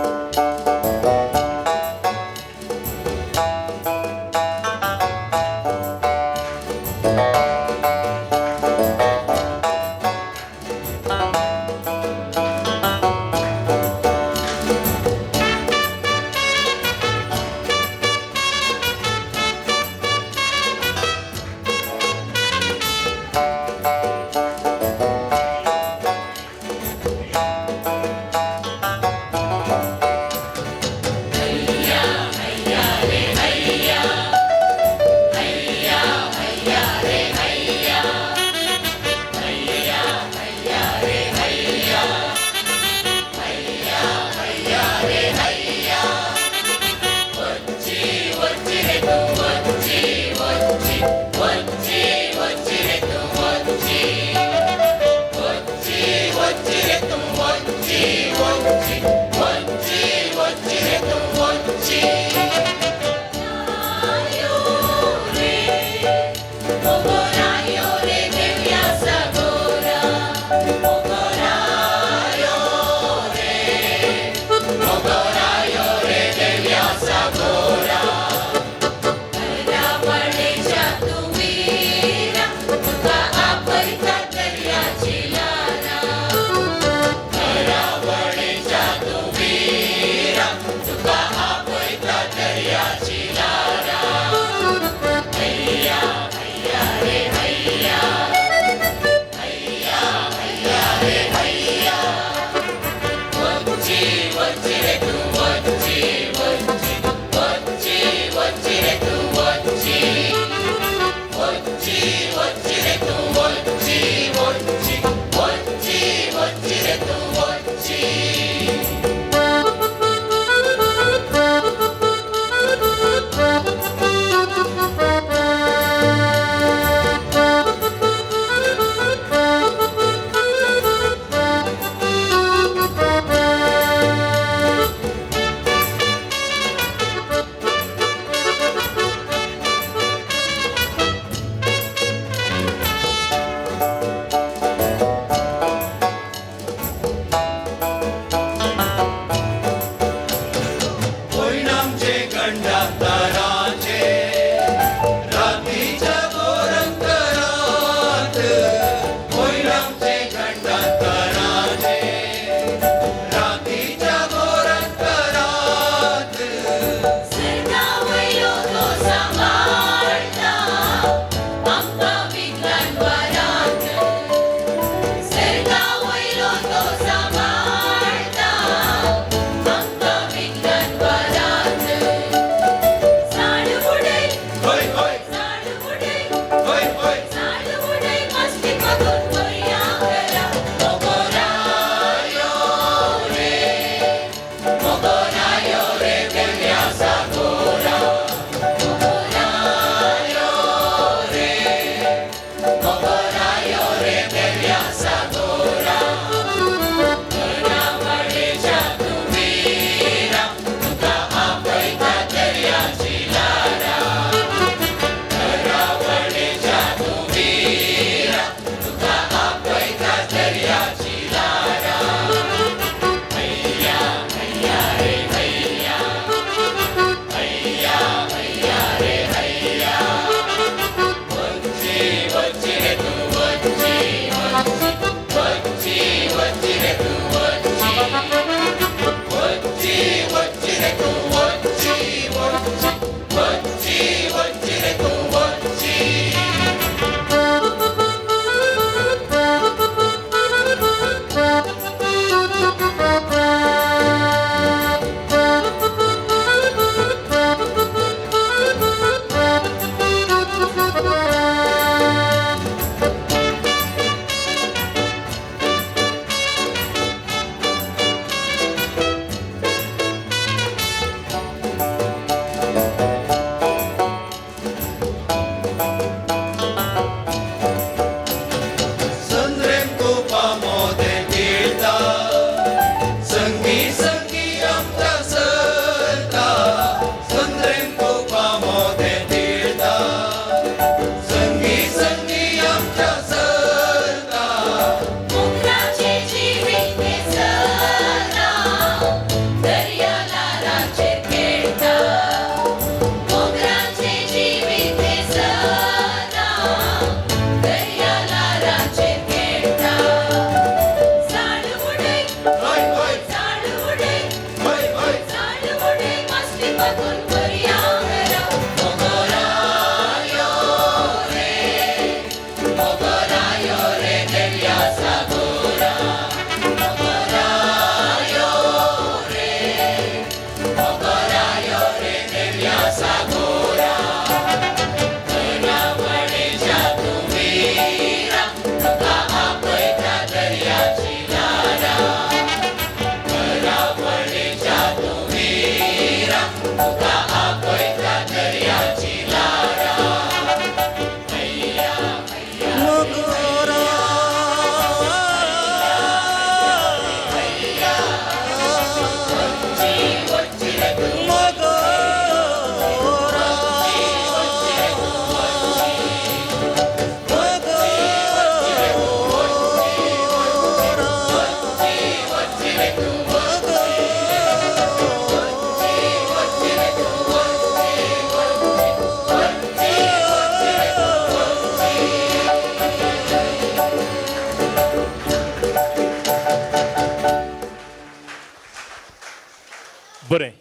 बरें,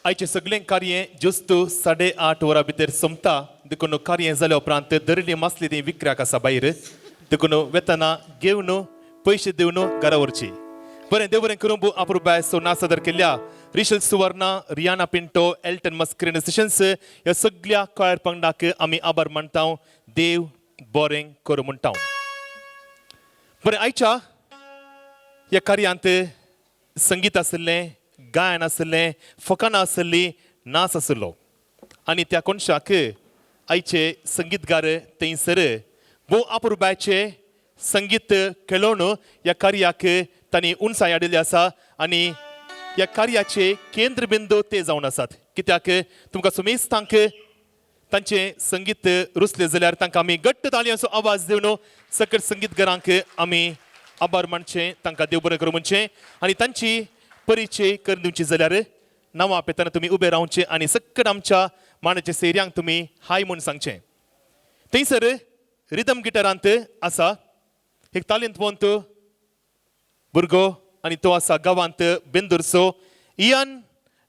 आयचें सगळें कार्य ज्युस्त 8:30 वरां भितर सोंपता. देखून कार्य जाल्या उपरांत धरिल्ली मासली ती विकऱ्याक आसा भायर, देखून वेतना घेवन पयशे दिवन घरा व्हरची. बरें, देव बरें करूं. अपुरबाय सो ना सादर केल्ल्या रिशल सुवर्णा, रियाना पिंटो, एल्टन मस्क्रीन तशेंच ह्या सगळ्या कॉयर पंगडाक आमी आभार मानता. देव बरें करूं म्हणटा. बरें, आयच्या ह्या कार्यांत संगीत आशिल्लें, गायन आशिल्लें, फकाणां आशिल्लीं, नाच आशिल्लो आनी त्या कोनशाक आयचे संगीतगार थंयसर भोव अपुरबायचे संगीत खेळोवन ह्या कार्याक तांणी उंचाय हाडिल्ली आसा आनी ह्या कार्याचे केंद्रबिंदू ते जावन आसात. कित्याक तुमकां सुमेस्तांक तांचें संगीत रुचलें जाल्यार तांकां आमी घट्ट ताळयांचो आवाज दिवन सकट संगीतगारांक आमी आभार मानचें, तांकां देव बरें करूं म्हणचें आनी तांची परिचय करून दिवची जाल्यार नांवां आपयतना तुमी उबे रावचें आनी सकट आमच्या मांडाच्या सेऱ्यांक तुमी हाय म्हूण सांगचें. थंयसर रिदम गिटारांत आसा एक तालेंतवंत भुरगो आनी तो आसा गांवांत बेंदुरचो इयान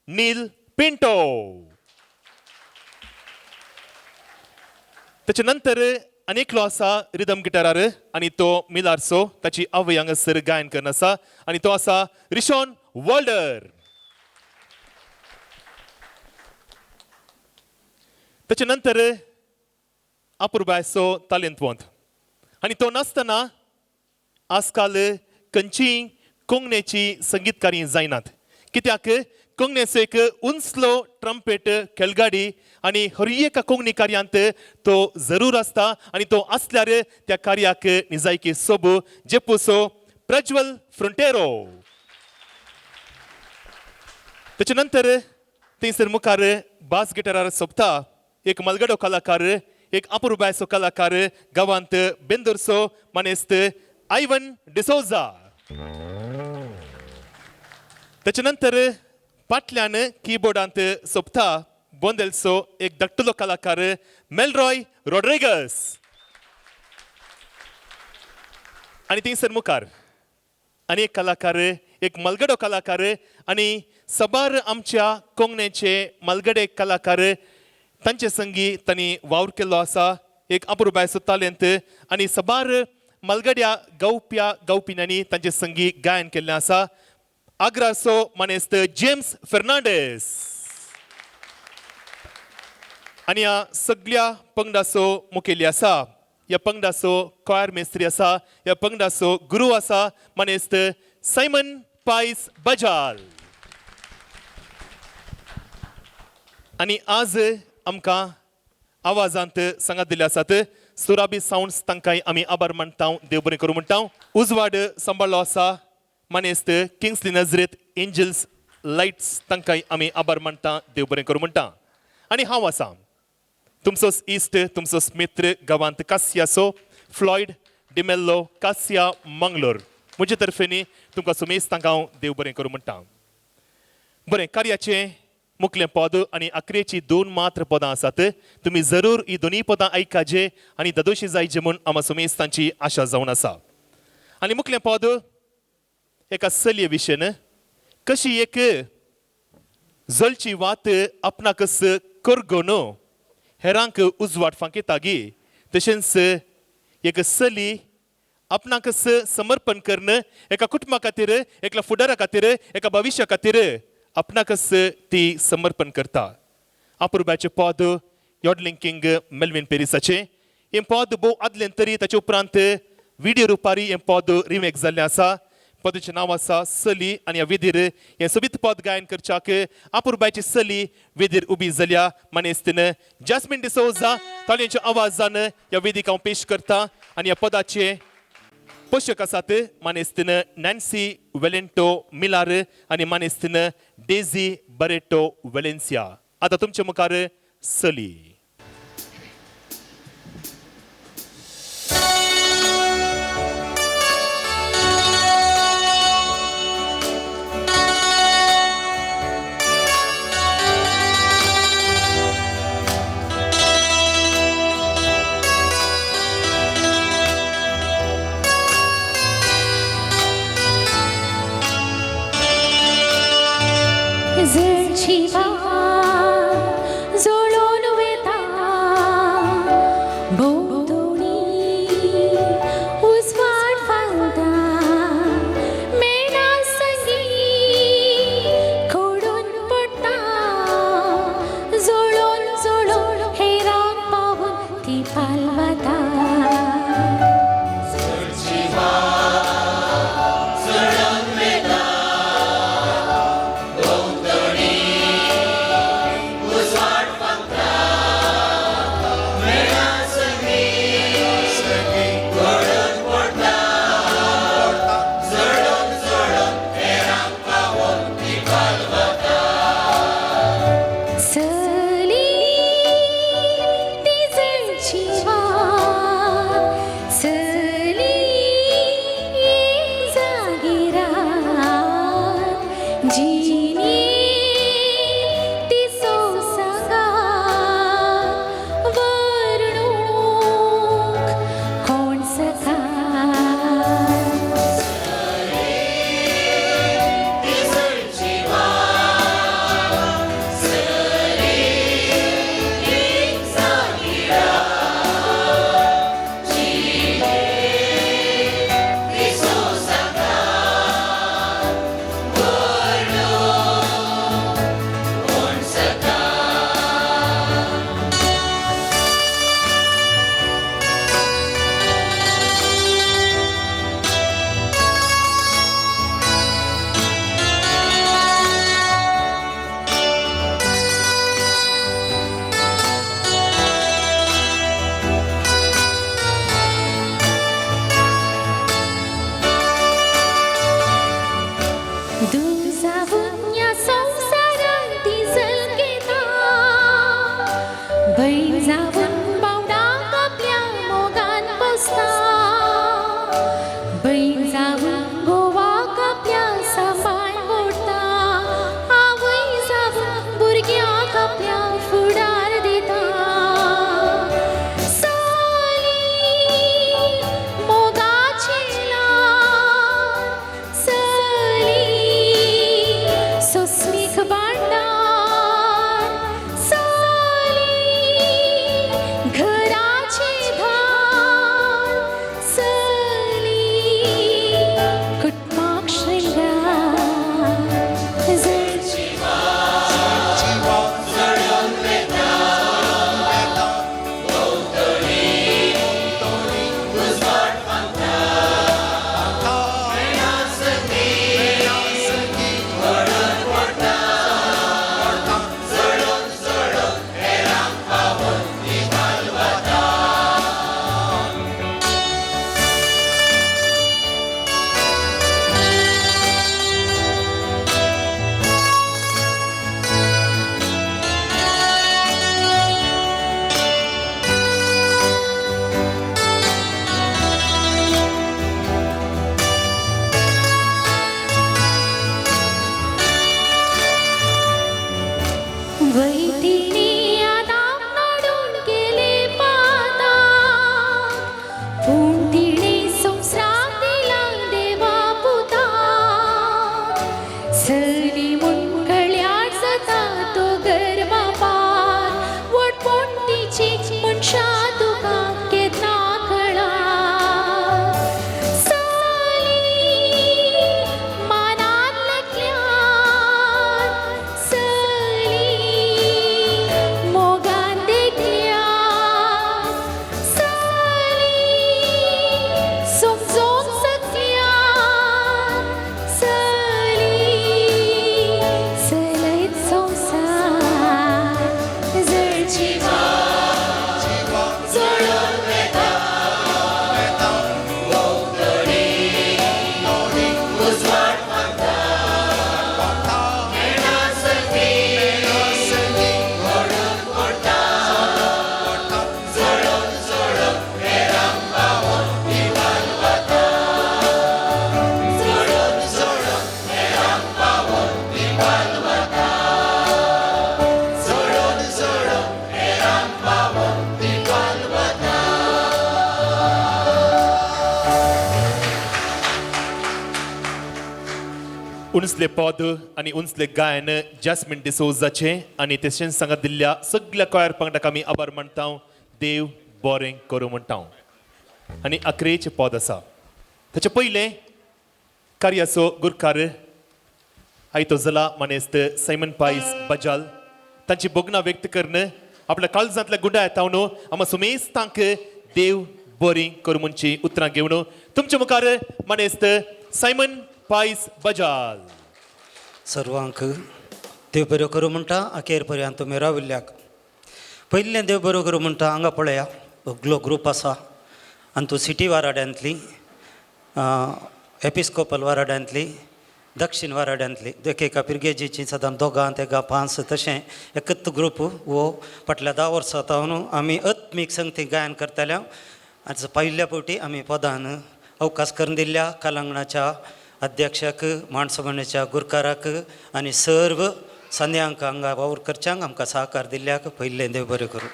नील पिंटो. ताचे नंतर आनी एकलो आसा रिदम गिटारार आनी तो मिलारचो, ताची आवय हांगासर गायन करून आसा आनी तो आसा रिशॉन वॉल्डर. ताचे नंतर अपुरबायचो तालेंतवंत आनी तो नासतना आजकाल खंयचीय कोंकणीची संगीतकारी जायनात. कित्याक कोंकणीचो एक उंचलो ट्रम्पेट खेळगाडी आनी हर एका कोंकणी कार्यांत तो जरूर आसता आनी तो आसल्यार त्या कार्याक निजायकी सोबू जेपूसो प्रज्वल फ्रंटेरो. ताचे नंतर थंयसर मुखार बास गिटारार सोबता एक मलगडो कलाकार, एक अपुरबायचो कलाकार गांवांत बेंदुरचो मानेस्त आयवन डिसोजा. ताचे नंतर फाटल्यान किबोर्डांत सोबता बोंदेलचो एक धाकटुलो कलाकार मेलरॉय रॉड्रिगस आनी थंयसर मुखार आनी एक कलाकार, एक मलगडो कलाकार आनी सबार आमच्या कोंकणीचे मलगडे कलाकार तांचे संगी तांणी वावर केल्लो आसा. एक अपुरबायचो तालेंत आनी सबार मलगड्या गावप्या गावपिण्यांनी तांचे संगी गायन केल्लें आसा. आग्राचो मानेस्त जेम्स फेर्नांडीस आनी ह्या सगळ्या पंगडाचो मुखेली आसा, ह्या पंगडाचो कॉयर मेस्त्री आसा, ह्या पंगडाचो गुरू आसा मानेस्त सायमन पायस बजाल. आनी आज आमकां आवाजांत सांगात दिल्ले आसात सुराबी सावंड्स, तांकांय आमी आभार मानता, देव बरें करूं म्हणटा. उजवाड सांबाळ्ळो आसा मानेस्त किंग्सली नजरेत एंजल्स लायट्स, तांकांय आमी आभार मानता, देव बरें करूं म्हणटा. आनी हांव आसा तुमचोच इश्ट, तुमचोच मित्र गांवांत कास्याचो फ्लॉयड डिमेल्लो कास्या मंगलोर. म्हजे तर्फेनी तुमकां सुमेस तांकां हांव देव बरें करूं म्हणटा. बरें, कार्याचें मुखलें पद आनी आखरेची दोन मात्र पदां आसात. तुमी जरूर ही दोनूय पदां आयकाजे आनी ददोशी जायचे म्हूण आमा सुमेस तांची आशा जावन आसा. आनी मुखलें पद एका चलये विशयन कशी एक जळची वात आपणाकच करगोन हेरांक उजवाड फांकिता गी, तशेंच एक चली आपणाकच समर्पण करून एका कुटुंबा खातीर, एका फुडारा खातीर, एका भविश्या खातीर आपणाकच ती समर्पण करता. अपुरबायचें पद योडलिंग किंग मेल्विन पेरिसाचें हें पद भोव आदलें तरी ताचे उपरांत विडियो रुपारी हें पद रिमेक जाल्लें आसा. पदाचें नांव आसा सली आनी ह्या वेदीर हें सोबीत पद गायन करच्याक अपुरबायची सली वेदीर उबी जाल्या मानेस्तीन जास्मीन डिसोजा ताळयांच्या आवाजान ह्या वेदीक हांव पेश करता. आनी ह्या पदाचे पोशक आसात मानेस्तीन नॅन्सी वेलेंटो मिलार आनी मानेस्तीन डेझी बरेटो वेलेन्सिया. आतां तुमचे मुखार सली. वाट जोडून वता, भोंवतणी उजवाड फालता, मेणा संगी खोडून पडटा, जोडून जोडून हेरांक पावून ती पालवता. सोडची वाट सोडून वेता, भोंवतणी उंचले पद आनी उंचले गायन जास्मिन डिसोजाचें आनी तशेंच सांगात दिल्ल्या सगल्या कॉयर पंगडाक आमी आभार मानता. देव बरें करूं म्हणटा. आनी अकरेचें पद आसा. ताचे पयलें कार्याचो गुरकार आयतो जाला मानेस्त सायमन पायस बजाल तांची भोगणां व्यक्त करून आपल्या काळजांतल्या गुंडा येता न्हू आमा सुमेस्तांक देव बरी करूं म्हणची उतरां घेवन तुमच्या मुखार मानेस्त सायमन पायस बजाल. सर्वांक देव बरो करूं म्हणटा. अखेर पर्यंत तुमी राविल्ल्याक पयलें देव बरो करूं म्हणटा. हांगा पळया सगलो ग्रूप आसा आनी तूं सिटी वाराड्यांतली, एपिस्कोपल वाराड्यांतली, दक्षिण वाराड्यांतली एकेका पिरगेजीची सदां दोगां तेगां पांच तशें एकच ग्रूप हो फाटल्या 10 वर्सां तावन आमी आत्मीक संगती गायन करतल्या. आनी पयल्या फावटी आमी पदान अवकाश करून दिल्ल्या कलांगणाच्या अध्यक्षाक, माणसमानेच्या गुरकाराक आनी सर्व संद्यांक हांगा वावर करच्यांक आमकां सहकार दिल्ल्याक पयलें देव बरें करूं.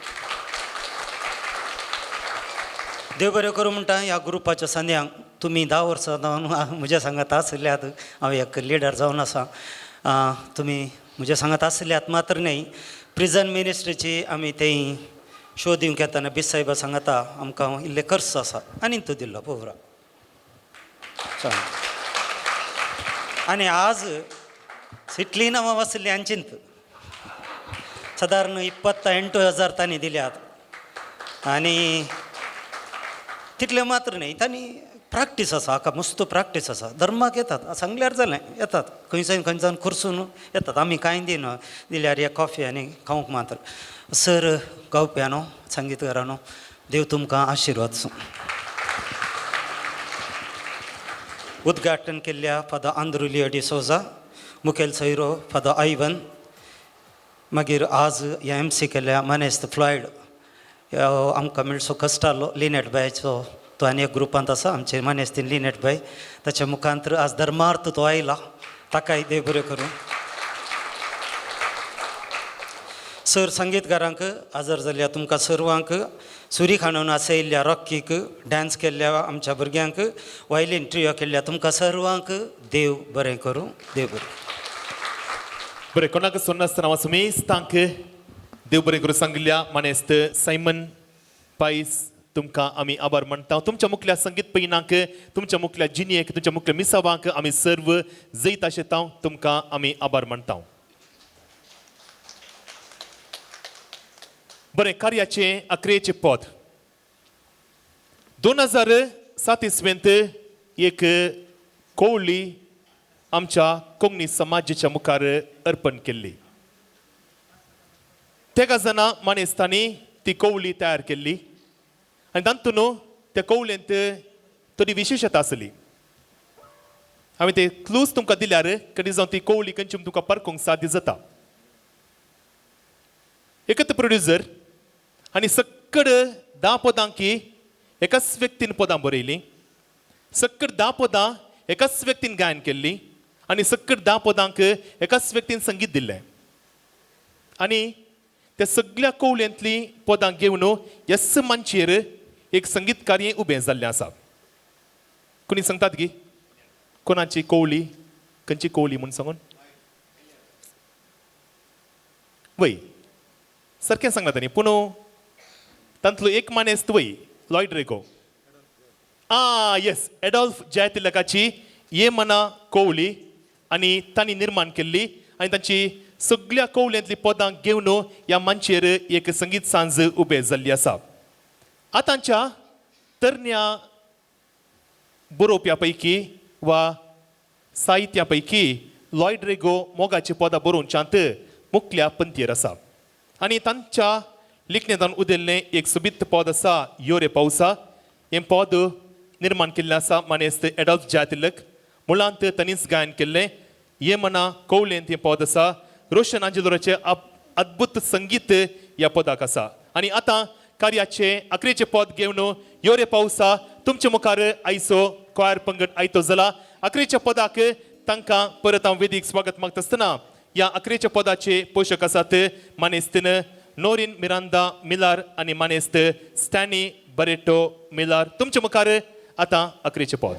देव बरें करूं म्हणटा ह्या ग्रुपाच्या संद्यांक. तुमी 10 वर्सां जावन म्हज्या सांगात आसल्यात, हांव एक लिडर जावन आसा. तुमी म्हज्या सांगात आसल्यात मात्र न्हय, प्रिजन मिनिस्ट्रीची आमी थंय शो दिवंक येतना बीस साहेबा सांगता आमकां इल्ले खर्च आसा आनी तो दिल्लो पोवरा. आनी आज सिटली नांवां वाचली आनी सादारण 28,000 तांणी दिल्यात. आनी तितलें मात्र न्हय, तांणी प्रॅक्टीस आसा, हाका मस्त प्रॅक्टीस आसा. धर्माक येतात सांगल्यार जालें येतात, खंयच्यान खंयच्यान खुर्सून येतात. आमी कांय दिना, दिल्यार एक कॉफी आनी खावंक मात्र. सर गावप्यानो संगीतकारानो देव तुमकां आशिर्वाद. उद्घाटन केल्ल्या फादर आंद्रुलियो डिसोजा, मुखेल सैरो फादर आयवन, मागीर आज ह्या एम सी केल्ल्या मानेस्त फ्लॉयड, आमकां मेळचो कश्ट जालो लिनेट बायचो तो आनी एक ग्रुपांत आसा आमचे मानेस्तीन लिनेट बाय, ताच्या मुखांत आज धर्मार्थ तो आयला, ताकाय देव बरें करूं. सर संगीतकारांक हाजर जाल्ल्या तुमकां सर्वांक, सुरी खाणून आसयल्ल्या रॉकीक, डांस केल्ल्या आमच्या भुरग्यांक, वायलीन ट्रियो केल्ल्या तुमकां सर्वांक देव बरें करूं. देव बरें बरें. कोणाक सोडनासतना हांव सुमेस्तांक देव बरें करूं सांगिल्ल्या मानेस्त सायमन पायस तुमकां आमी आभार मानता. तुमच्या मुखल्या संगीत पयनाक, तुमच्या मुखल्या जिणेक, तुमच्या मुखल्या मिसावांक आमी सर्व जैत आशेता तुमकां आमी आभार मानता. बरें, कार्याचें अकरेचें पद 2007 इसवेंत एक कोवली आमच्या कोंकणी समाजाच्या मुखार अर्पण केल्ली. तेगा जाणां मानेस्तांनी ती कोवली तयार केल्ली आनी तातूंत त्या कोवलेंत थोडी विशेशता आसली. हांवें ते क्लूज तुमकां दिल्यार कधी जावन ती कोवली खंयची तुमकां पारखूंक साध्य जाता. एकच प्रोड्युसर आनी सक्कड 10 पदांकी एकाच व्यक्तीन पदां बरयलीं, सक्कड 10 पदां एकाच व्यक्तीन गायन केल्लीं आनी सक्कड 10 पदांक एकाच व्यक्तीन संगीत दिल्लें. आनी त्या सगळ्या कोवल्यांतलीं पदां घेवन यस मांचयेर एक संगीत कार्य उबें जाल्लें आसा. कोणी सांगतात की कोणाची कोवली, खंयची कोवली म्हूण सांगून? वय सारकें सांगला तांणी, पूण तांतलो एक मानेस्त वय लॉयड रेगो, आ येस, एडॉल्फ जयतिलकाची ये मना कोवली आनी तांणी निर्माण केल्ली आनी तांची सगळ्या कोवल्यांतली पदां घेवन ह्या मांचयेर एक संगीत सांज उबे जाल्ली आसा. आतांच्या तरण्या बरोवप्या पैकी वा साहित्या पैकी लॉयड रेगो मोगाची पदां बरोवच्यांत मुखल्या पंथीर आसा आनी तांच्या लिखणेंतान उदेल्लें एक सोबीत पद आसा यो रे पावसा. हें पद निर्माण केल्लें आसा मानेस्त एडॉल्फ जयतिलक, मुळांत तांणीच गायन केल्लें. ये मना कोवलेंत हें पद आसा. रोशन आंजेलोराचें अद्भुत संगीत ह्या पदाक आसा. आनी आतां कार्याचें अकरेचें पद घेवन यो रे पावसा तुमचे मुखार आयचो क्वायर पंगड आयतो जाला. अकरेच्या पदाक तांकां परत हांव वेदीक स्वागत मागता आसतना ह्या अकरेच्या पदाचे पोशक आसात मानेस्तीन नोरीन मिरांदा मिलार आनी मानेस्त स्टॅनी बरेटो मिलार. तुमचे मुखार आतां अकरेचें पद.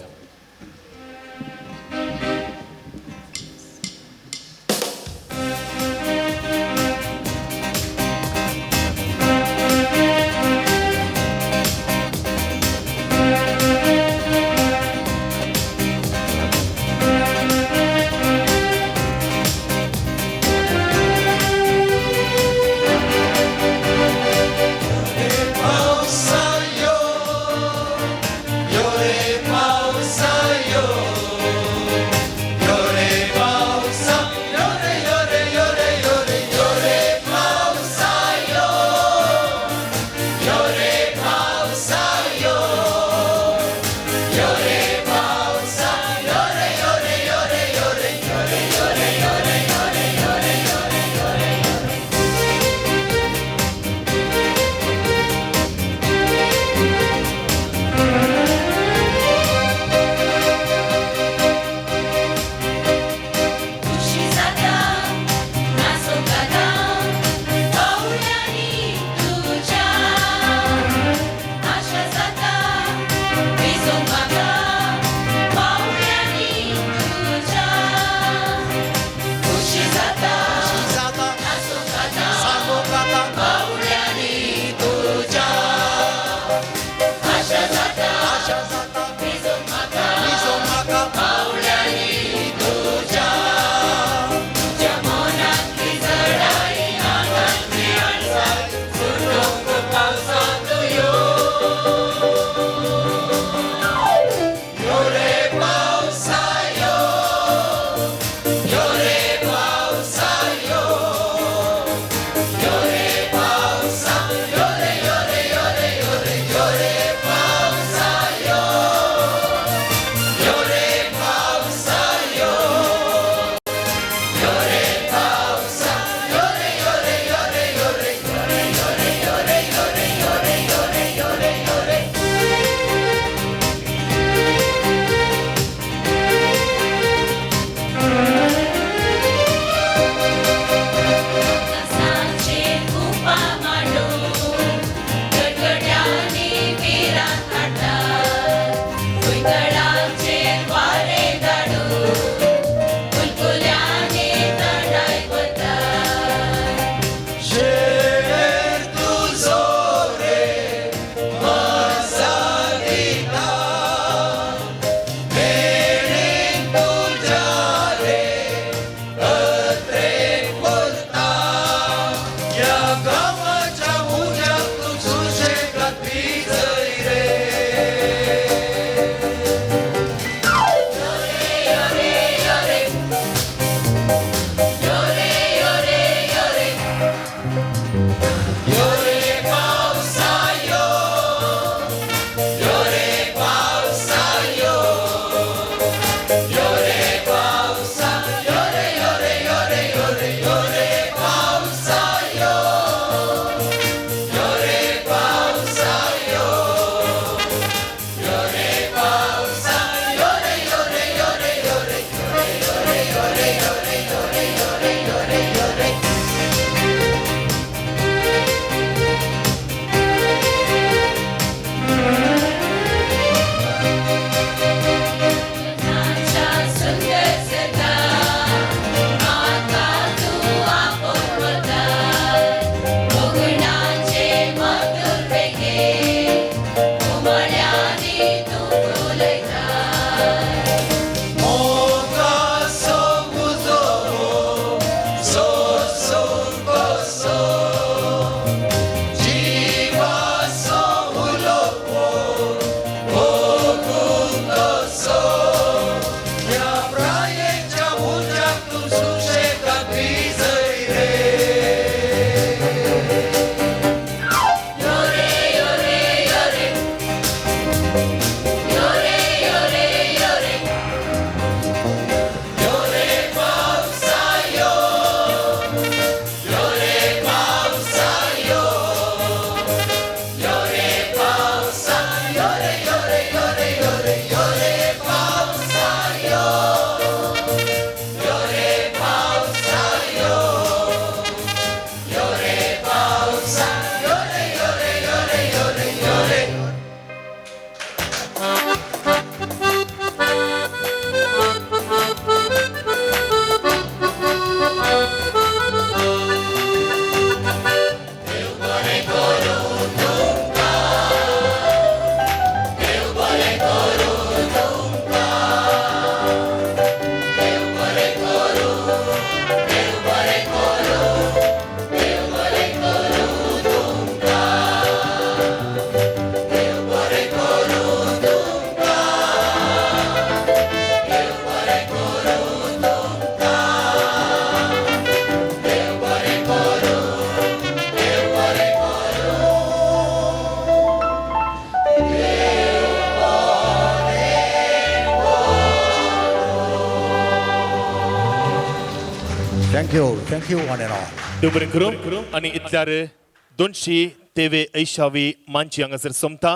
Thank you one and all. देव बरें करूं आनी इतल्यार दोनशी तेवे ऐशावी मानची हांगासर सोमता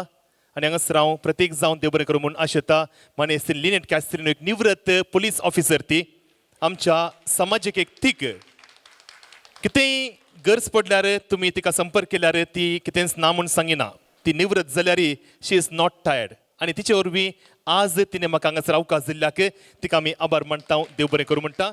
आनी हांगासर हांव प्रतीक जावन देव बरें करूं म्हूण आशेता मानेस्त लिनेट कॅस्त्रीनो एक निवृत्त पुलीस ऑफिसर ती आमच्या समाजीक एक तीक कितेंय गरज पडल्यार तुमी तिका संपर्क केल्यार ती कितेंच ना म्हूण सांगिना. ती निवृत्त जाल्यार शी is not tired. आनी तिचे वरवीं आज तिणें म्हाका हांगासर अवकाश दिल्ल्याक तिका आमी आभार मानता. देव बरें करूं म्हणटा.